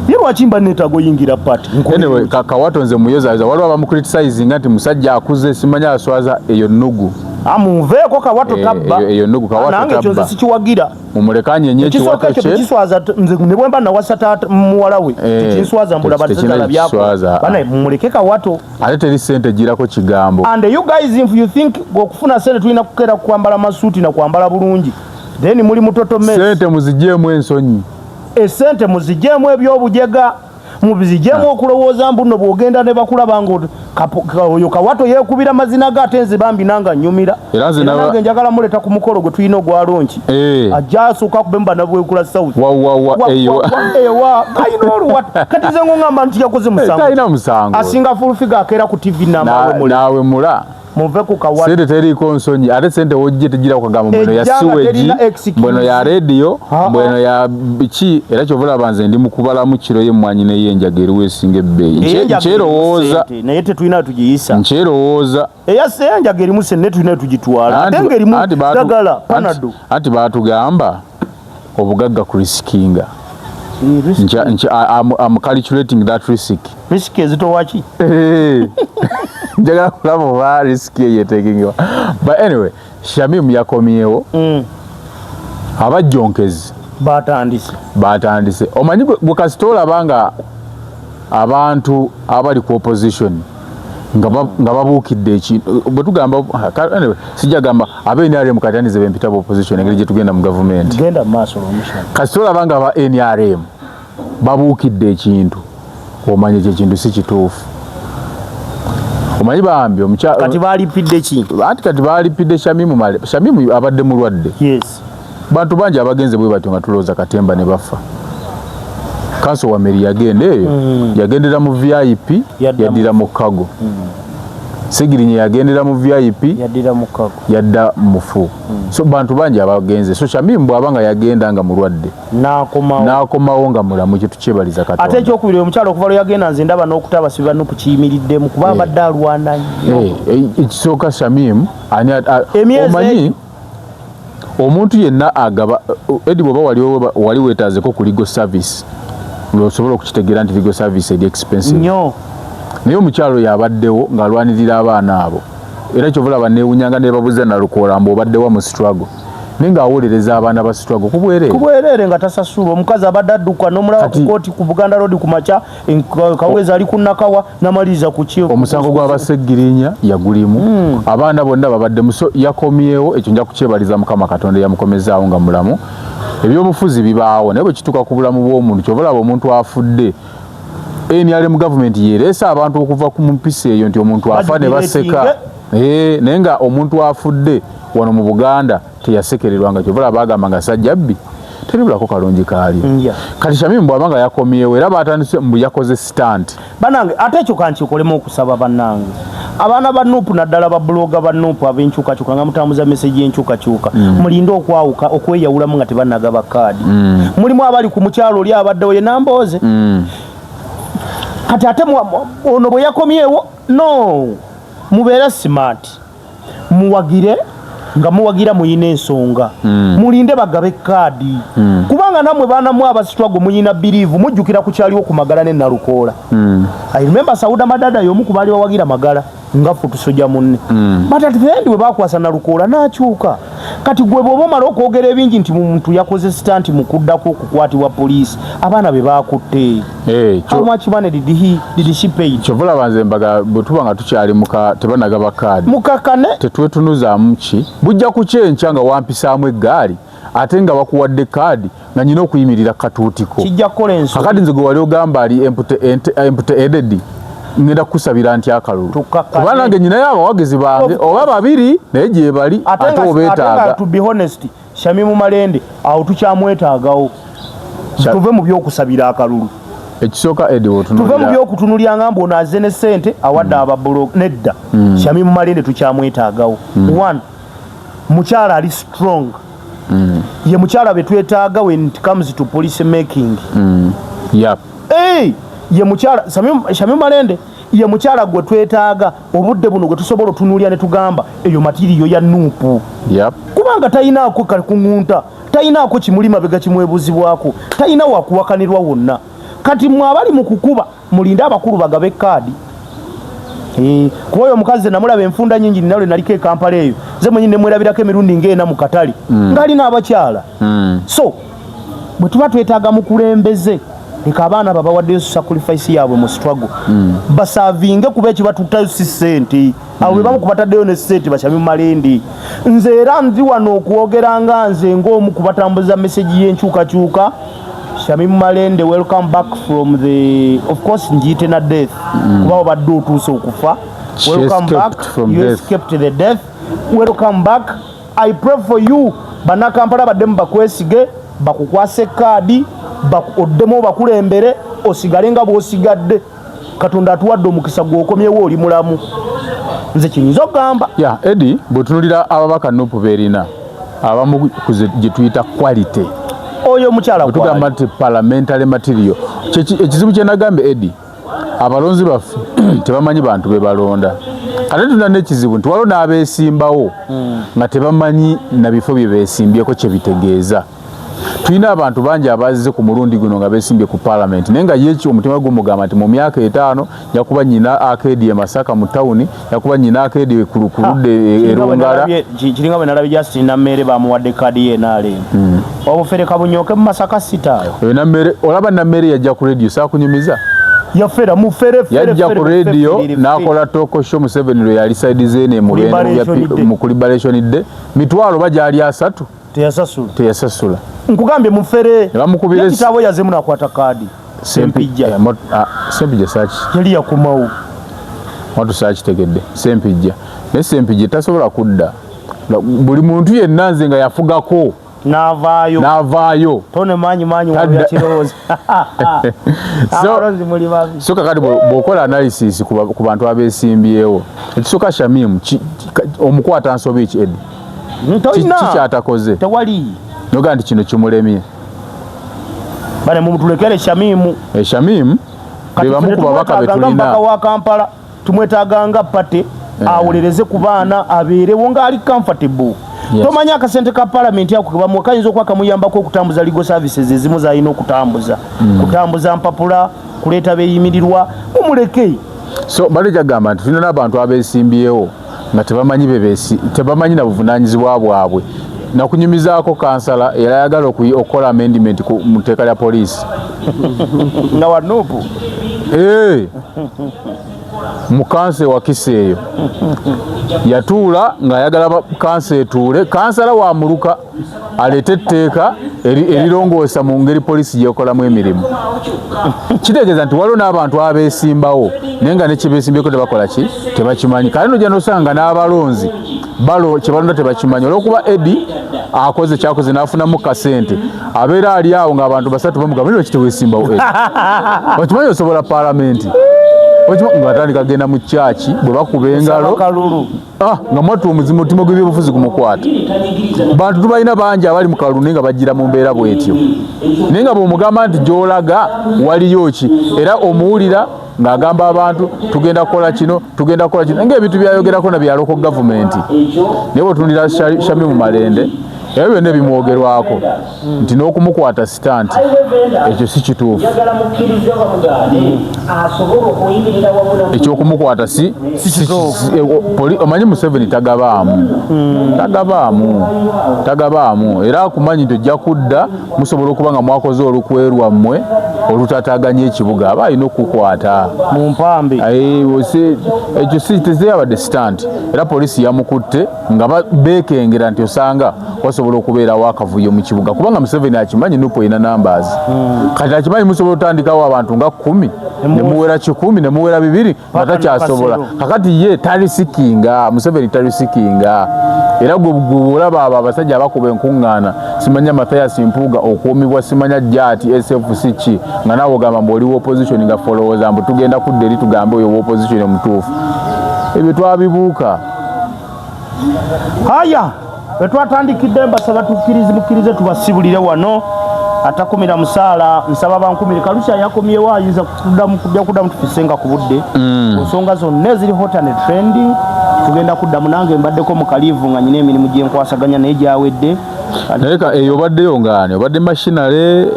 Ye lwaki mba neetaaga oyingira party? Anyway, Kawato nze muyozayoza. Waliwo abamucriticizinga nti musajja akuze, simanya aswaza. Eyo nnugu. Amunveeko, Kawato tabba. Eyo nnugu, Kawato Nange ekyo nze tabba. sikiwagira. Mumulekanye nnyo. Ekisooka, Ekiwato ekyo kye tekiswaza. Nze ne bwe mba nawasa taata muwala we, tekinswaza mbula tekirina batazala byako. ekiswaza. Bana mumuleke Kawato. Ate teri sente girako kigambo. And you guys, if you think okufuna sente tulina kukeera kwambala masuuti na kwambala bulungi, then muli mutoto mess. Sente muzigyemu ensonyi. Esente muzigyemu ebyobujega, muzigyemu okulowooza mbu nno bw'ogenda ne bakulaba nga oyo Kawato yeekubira mazina ge. Ate nze bambi nanga nnyumira. Era nze Era nange njagala muleeta ku mukolo gwe tulina ogwa launch. Ajja asooka akube mu Bannabwekula South. Wa wa wa eyo. Ewa kalina oluwata. Kati nze ngongamba nti yakoze musango? Talina musango. Asinga Full Figure akeera ku TV namawe. Mule Naawe mula. Muve ku Kawato. Sente teriiko nsonyi, ate sente wojje tegira kugamba mbweno ya Ejja nga sewage, terina excuse. Mbweno ya rediyo, Ah, mbweno ya biki. Era kyova olaba nze ndi mu kubalamu kiro y'emmwanyi n'ey'enjaga eriwo esinga ebbeeyi. Ey'enjaga erimu Nkyerowooza. ssente, naye tetulina we tugiyisa. Nkyerowooza. Eya enjaga erimu sente, naye tulina we tugitwala, ate ng'erimu Anti ddagala Panado. Anti baatugamba obugagga kurisikinga. I'm calculating that risk. Risk ezitowaki? Eh, njagala kulaba oba risk eyo etekingiwa. But anyway, Shamim yakomyewo. Abajjonkezi Batandise. Batandise. Omanyi gwe kasita olaba nga abantu abali ku opposition nga babuukidde ekintu bwe tugamba anyway, sijja gamba aba NRM kati anize bempita ba opposition engeri gye tugenda mu gavumenti. Genda mu maaso lwomushana. Kasita olaba nga aba NRM babuukidde ekintu, omanya ekyo ekintu si kituufu. Omanyi bambi Kati balipidde ki? Anti kati balipidde Shamimu Male. Shamimu abadde mulwadde. Bantu bangi abagenze bwe batyo nga tulowooza katemba ne bafa. Kanso Wameri yagenda eyo, yagendera mu VIP, Yadda yaddira mu cargo. Sigirinye yagendera mu VIP, Yaddira mu cargo. Yadda mufu. So bantu bangi abagenze. So Shamimu bw'aba nga yagenda nga mulwadde, N'akomawo, n'akomawo nga mulamu, ekyo tukyebaliza Ate Katonda. ekyokubiri, omukyalo okuva lwe yagenda nze ndaba n'okuta abasibe banno kukiyimiriddemu, kuba abadde alwana nnyo. Ekisooka Shamim ani Emyezi omanyi omuntu yenna agaba Edi, bwoba wali weetaazeko ku legal service lwosobola okukitegeera nti legal service eri expensive nnyo. Naye omukyalo oyo abaddewo ng'alwanirira abaana abo, era kyova olaba neewunyanga nebabuza Nalukoola mbu obaddewa mu struggle, naye ng'awolereza abaana ba struggle ku bwereere. Ku bwereere nga tasasulwa. Omukazi abadde adduka n'omulaba ku kooti ku Buganda Road ku makya, Kaweza ali ku Nakawa namaliriza ku ki. Omusango gw'Abaseggirinya yagulimu. Abaana bonna babadde muso. Yakomyewo, ekyo nja kukyebaliza Mukama Katonda eyamukomezaawo nga mulamu. Ebyobufuzi bibaawo, naye bwe kituuka ku bulamu bw'omuntu, kyova olaba omuntu afudde, NRM gavumenti yereese abantu okuva ku mpisa eyo nti omuntu afa ne baseka. Naye nga omuntu afudde Wano mu Buganda teyasekererwa, nga kyova bagamba nga Sajjabbi teribulako kalungi kaalyo. Kati Shamimu bw'aba nga yakomyewo, era batandise mbu yakoze stunt. Banange, ate ekyo kankikolemu okusaba. Bannange, abaana ba NUP, naddala ba blogger ba NUP ab'enkyukakyuka, nga mutambuza message y'enkyukakyuka, mulinde okwawuka, okweyawulamu nga tebannagaba kaadi. Mulimu abali ku mukyalo oli abaddewo ye Nambooze. Kati ate ono bwe yakomyewo, no mubeere smart, muwagire nga muwagira muyina ensonga. Mulinde bagabe kaadi, kubanga nammwe baanamu abasitwago muyina believe. Mujjukira ku kyaliwo ku Magala ne Nalukoola. I remember Sauda Madada y'omu ku baali bawagira Magala nga futusoja munne, but at the end we bakwasa Nalukoola n'akyuka. Kati gwe bw'oba omala okwogera ebingi nti muntu yakoze stunt mu kuddako okukwatibwa poliisi, abaana be baakutte, how much money did she pay? Kyova olaba nze mbaga bwe tuba nga tukyali muka tebanagaba kaadi, mukakane. Tetwetunuzaamu ki bujja kukyenkya nga wampisaamu eggaali, ate nga bakuwadde kaadi nga nyina okuyimirira katuutiko. Kijja kukola ensobi. Kakati nze gwe wali ogamba ali empty headed, ngenda kukusabira nti akalulu, Tukakkane. kuba nange nyinayo abawagizi bange oba babiri, naye gye bali. Ate ate nga obeetaaga. To be honest, Shamimu Malende awo tukyamwetaagawo. Tuve mu byokusabira akalulu. Ekisooka, Edi, tuve mu wotunulira byokutunulya nga mbu ono azze ne ssente awadde ababulo. Nedda, Shamimu Malende tukyamwetaagawo. One, mukyala ali strong, ye mukyala be twetaaga when it comes to policy making. Hey, ye mukyala Shamimu Malende ye mukyala gwe twetaaga obudde buno, gwe tusobola otunuulya ne tugamba eyo material ya NUP, kubanga talinaako kakuŋŋunta, talinaako kimuli mabega kimwebuzibwako, talina wakuwakanirwa wonna. Kati mwe abali mu kukuba, mulinde abakulu bagabe kaadi. Kuba oyo omukazi namulaba enfunda nyingi, nina lwe naliko e Kampala eyo, nze mwenyini nemwerabirako emirundi ng'ena mu katale ng'alina abakyala. So bwe tuba twetaaga mukulembeze, leka abaana babawaddeyo sacrifice yaabwe mu struggle basavinge, kuba ekibatuttayo si ssente. Abo be bamu kubataddeyo ne ssente, ba Shamimu Malende. Nze era ndi wano okwogera nga nze ng'omu kubatambuza message y'enkyukakyuka. Shamimu Malende, welcome back from the, of course njiyite na death, kuba obadde otuuse okufa. She Welcome escaped back from you death. Escaped the death, welcome back. I pray for you. Bannakampala baddemu bakwesige, bakukwase kaadi, oddemu obakulembere, osigale nga bw'osigadde. Katonda atuwadde omukisa, gw'okomyewo oli mulamu. Nze kinyinza okugamba. Ya Edi, bwetunulira ababaka NUP beerina, abamu ku gye tuyita quality. Oyo omukyala bwetugamba kwali nti parliamentary material. Ekizibu kye nagambye, Edi, abalonzi baffe tebamanyi bantu be balonda. Ate tulina n'ekizibu nti waliwo n'abeesimbawo nga tebamanyi na bifo bye beesimbyeko kye bitegeeza. Tulina abantu bangi abazze ku mulundi guno nga beesimbye ku parliament, naye nga ye omutima gumugamba nti mu myaka 5 njakuba nyina arcade e Masaka mu tawuni, njakuba nyina arcade ku ludda e Rungala. Kiringa bwe nalabye Justin Nammere, bamuwadde kaadi ye NRM. Obufere kabunyoke mu Masaka sitaawo. Oyo Nammere, olaba Nammere yajja ku radio, saakunyumiza. Yafera mufere fere. Yajja fere, ku fere, radio fere, fere. n'akola talk show. Museveni lwe yali side zeene mu Liberation Day. Mu ku liberation day, mitwalo bagyali 30. Teyasasula. Teyasasula. Nkugambye mufere. Ne bamukubira Kitaawe yazemu nakwata kaadi Sempijja. Sempijja saki Yali yakomawo. Watu sakitegedde Sempijja, naye Sempijja tasobola kudda. Buli muntu yenna nze nga yafugako n'avaayo n'avaayo. Tone maanyi maanyi. Wabirowooza abalonzi muli babi. So kakati bw'okola analysis ku bantu abeesimbyewo, ekisooka Shamimu omukwata nsobi ki, Edi? Tolina. Kikyatakoze Tewali. Nogaa nti kino kimulemye. Bane mumutulekere Shamimu. E, Shamimu be bamu ku babaka be Tumwetaaga nga tulina. Mubaka wa Kampala, tumwetaaga nga pate awolereze ku baana, abeerewo ng'ali comfortable. Tomanyi akasente ka palamenti ako kebamuwa kayinza okuba kamuyambako okutambuza legal services ezimu zalina okutambuza, kutambuza mpapula, kuleeta beeyimirirwa. Mumuleke. So mbadde kyagamba nti tulina n'abantu abeesimbyewo nga tebamanyi tebamanyi na buvunaanyizibwa bwabwe. Nakunyumizaako kansala era ayagala okukola amendment mu tteeka lya poliisi. Nga wa NUP. Eh. Mu kanso ewakisa eyo yatuula ng'ayagala kanso etuule, kansala wa muluka aleete etteeka erirongoosa mu ngeri poliisi gyekolamu emirimu. Kitegeeza nti waliwo n'abantu abeesimbawo naye nga nekyebeesimbyeko tebakola ki, tebakimanyi. Kale nojja nosanga n'abalonzi balo kyebalonda tebakimanyi, olwokuba Edi akoze kyakoze n'afunamu kasente, abeera ali awo ng'abantu basatu bamugamba, lwaki teweesimbawo Edi, okimanyi osobola paalamenti, ng'atandika genda mu kyaki bwe bakuba engalo nga mwattu omuzimu omutima gw'ebyobufuzi gumukwata. Bantu tubalina bangi abali mu kalulu naye nga bajjira mu mbeera bw'etyo, naye nga bw'omugamba nti gy'olaga waliyo ki, era omuwulira ng'agamba abantu tugenda kukola kino, tugenda kukola kino, ng'ebintu byayogerako na bya local government. Naye bw'otunulira Shamimu Malende, ebyo byonna ebimwogerwako nti n'okumukwata stunt, ekyo si kituufu. Ekyokumukwata si omanyi Museveni tagabaamu, tagabaamu, tagabaamu, era akumanyi nti ojja kudda musobola okuba nga mwakoze olukwe lwammwe olutaataaganya ekibuga, aba alina okukukwata mu mpambe. Ekyo si tezeyabadde stunt, era poliisi yamukutte nga beekengera nti osanga wasobola okubeerawo akavuyo mu kibuga, kubanga Museveni akimanyi NUP erina numbers. Kati akimanyi musobola otandikawo abantu nga 10 nemuwera 100 nemuwera 200 nga takyasobola. Kakati ye talisikinga, Museveni talisikinga, era gwe olaba abo abasajja abakuba enkuŋŋaana, simanya Mathias Mpuuga okuumibwa, simanya Jati SFC ki, nga naawe ogamba mbu oli opposition, nga folowooza mbu tugenda kudda eri tugambe oyo opposition omutuufu. Ebyo twabibuuka. Haya, wetwatandikidde mbasaba tukkirize, mukkirize tubasibulire wano. Atakumira musaala, nsaba bankumire. Kalusi yakomyewo, ayinza kuddamu kujja kuddamu tufisenga ku budde ku nsonga zonna eziri hot and trending. Tugenda kuddamu. Nange mbaddeko mu kaliivu nga nyina emirimu gyenkwasaganya naye gyawedde. Naye eyo obaddeyo ngaani? Obadde machinery,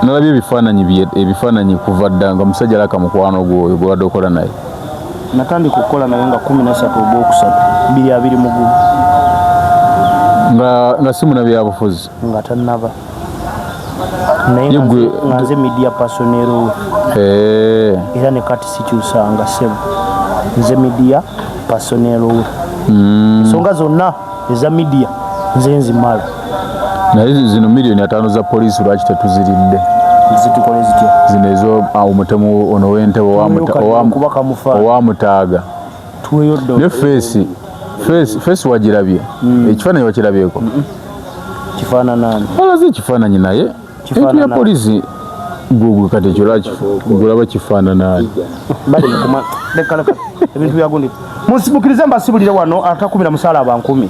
nalabye ebifaananyi, ebifaananyi kuva dda nga omusajja alaka mukwano gwoyo gwebadde okola naye. Natandika okukola naye nga 13 ogwokusatu 2021. Nga si munabyabufuzi? Nga tannaba, naye nga nze media personnel we. Era ne kati sikyusanga, ssebo, nze media personnel we. Ensonga zonna eza media nze nzimala. Naye zino miliyoni 50 za poliisi lwaki tetuziridde? Zitukole zitya? Zino ezo omutemu ono w'entebe owamutaaga. Tuweyodde. Ne face wagirabye? Ekifaananyi wakirabyeko? Kifaananani? Olaze ekifaananyi, naye ebintu bya poliisi gwe kati ekyo gulaba kifaananaani? Ebintu byagundi munsimukirize, mbasibulire wano. Atakumira musaala abankumi.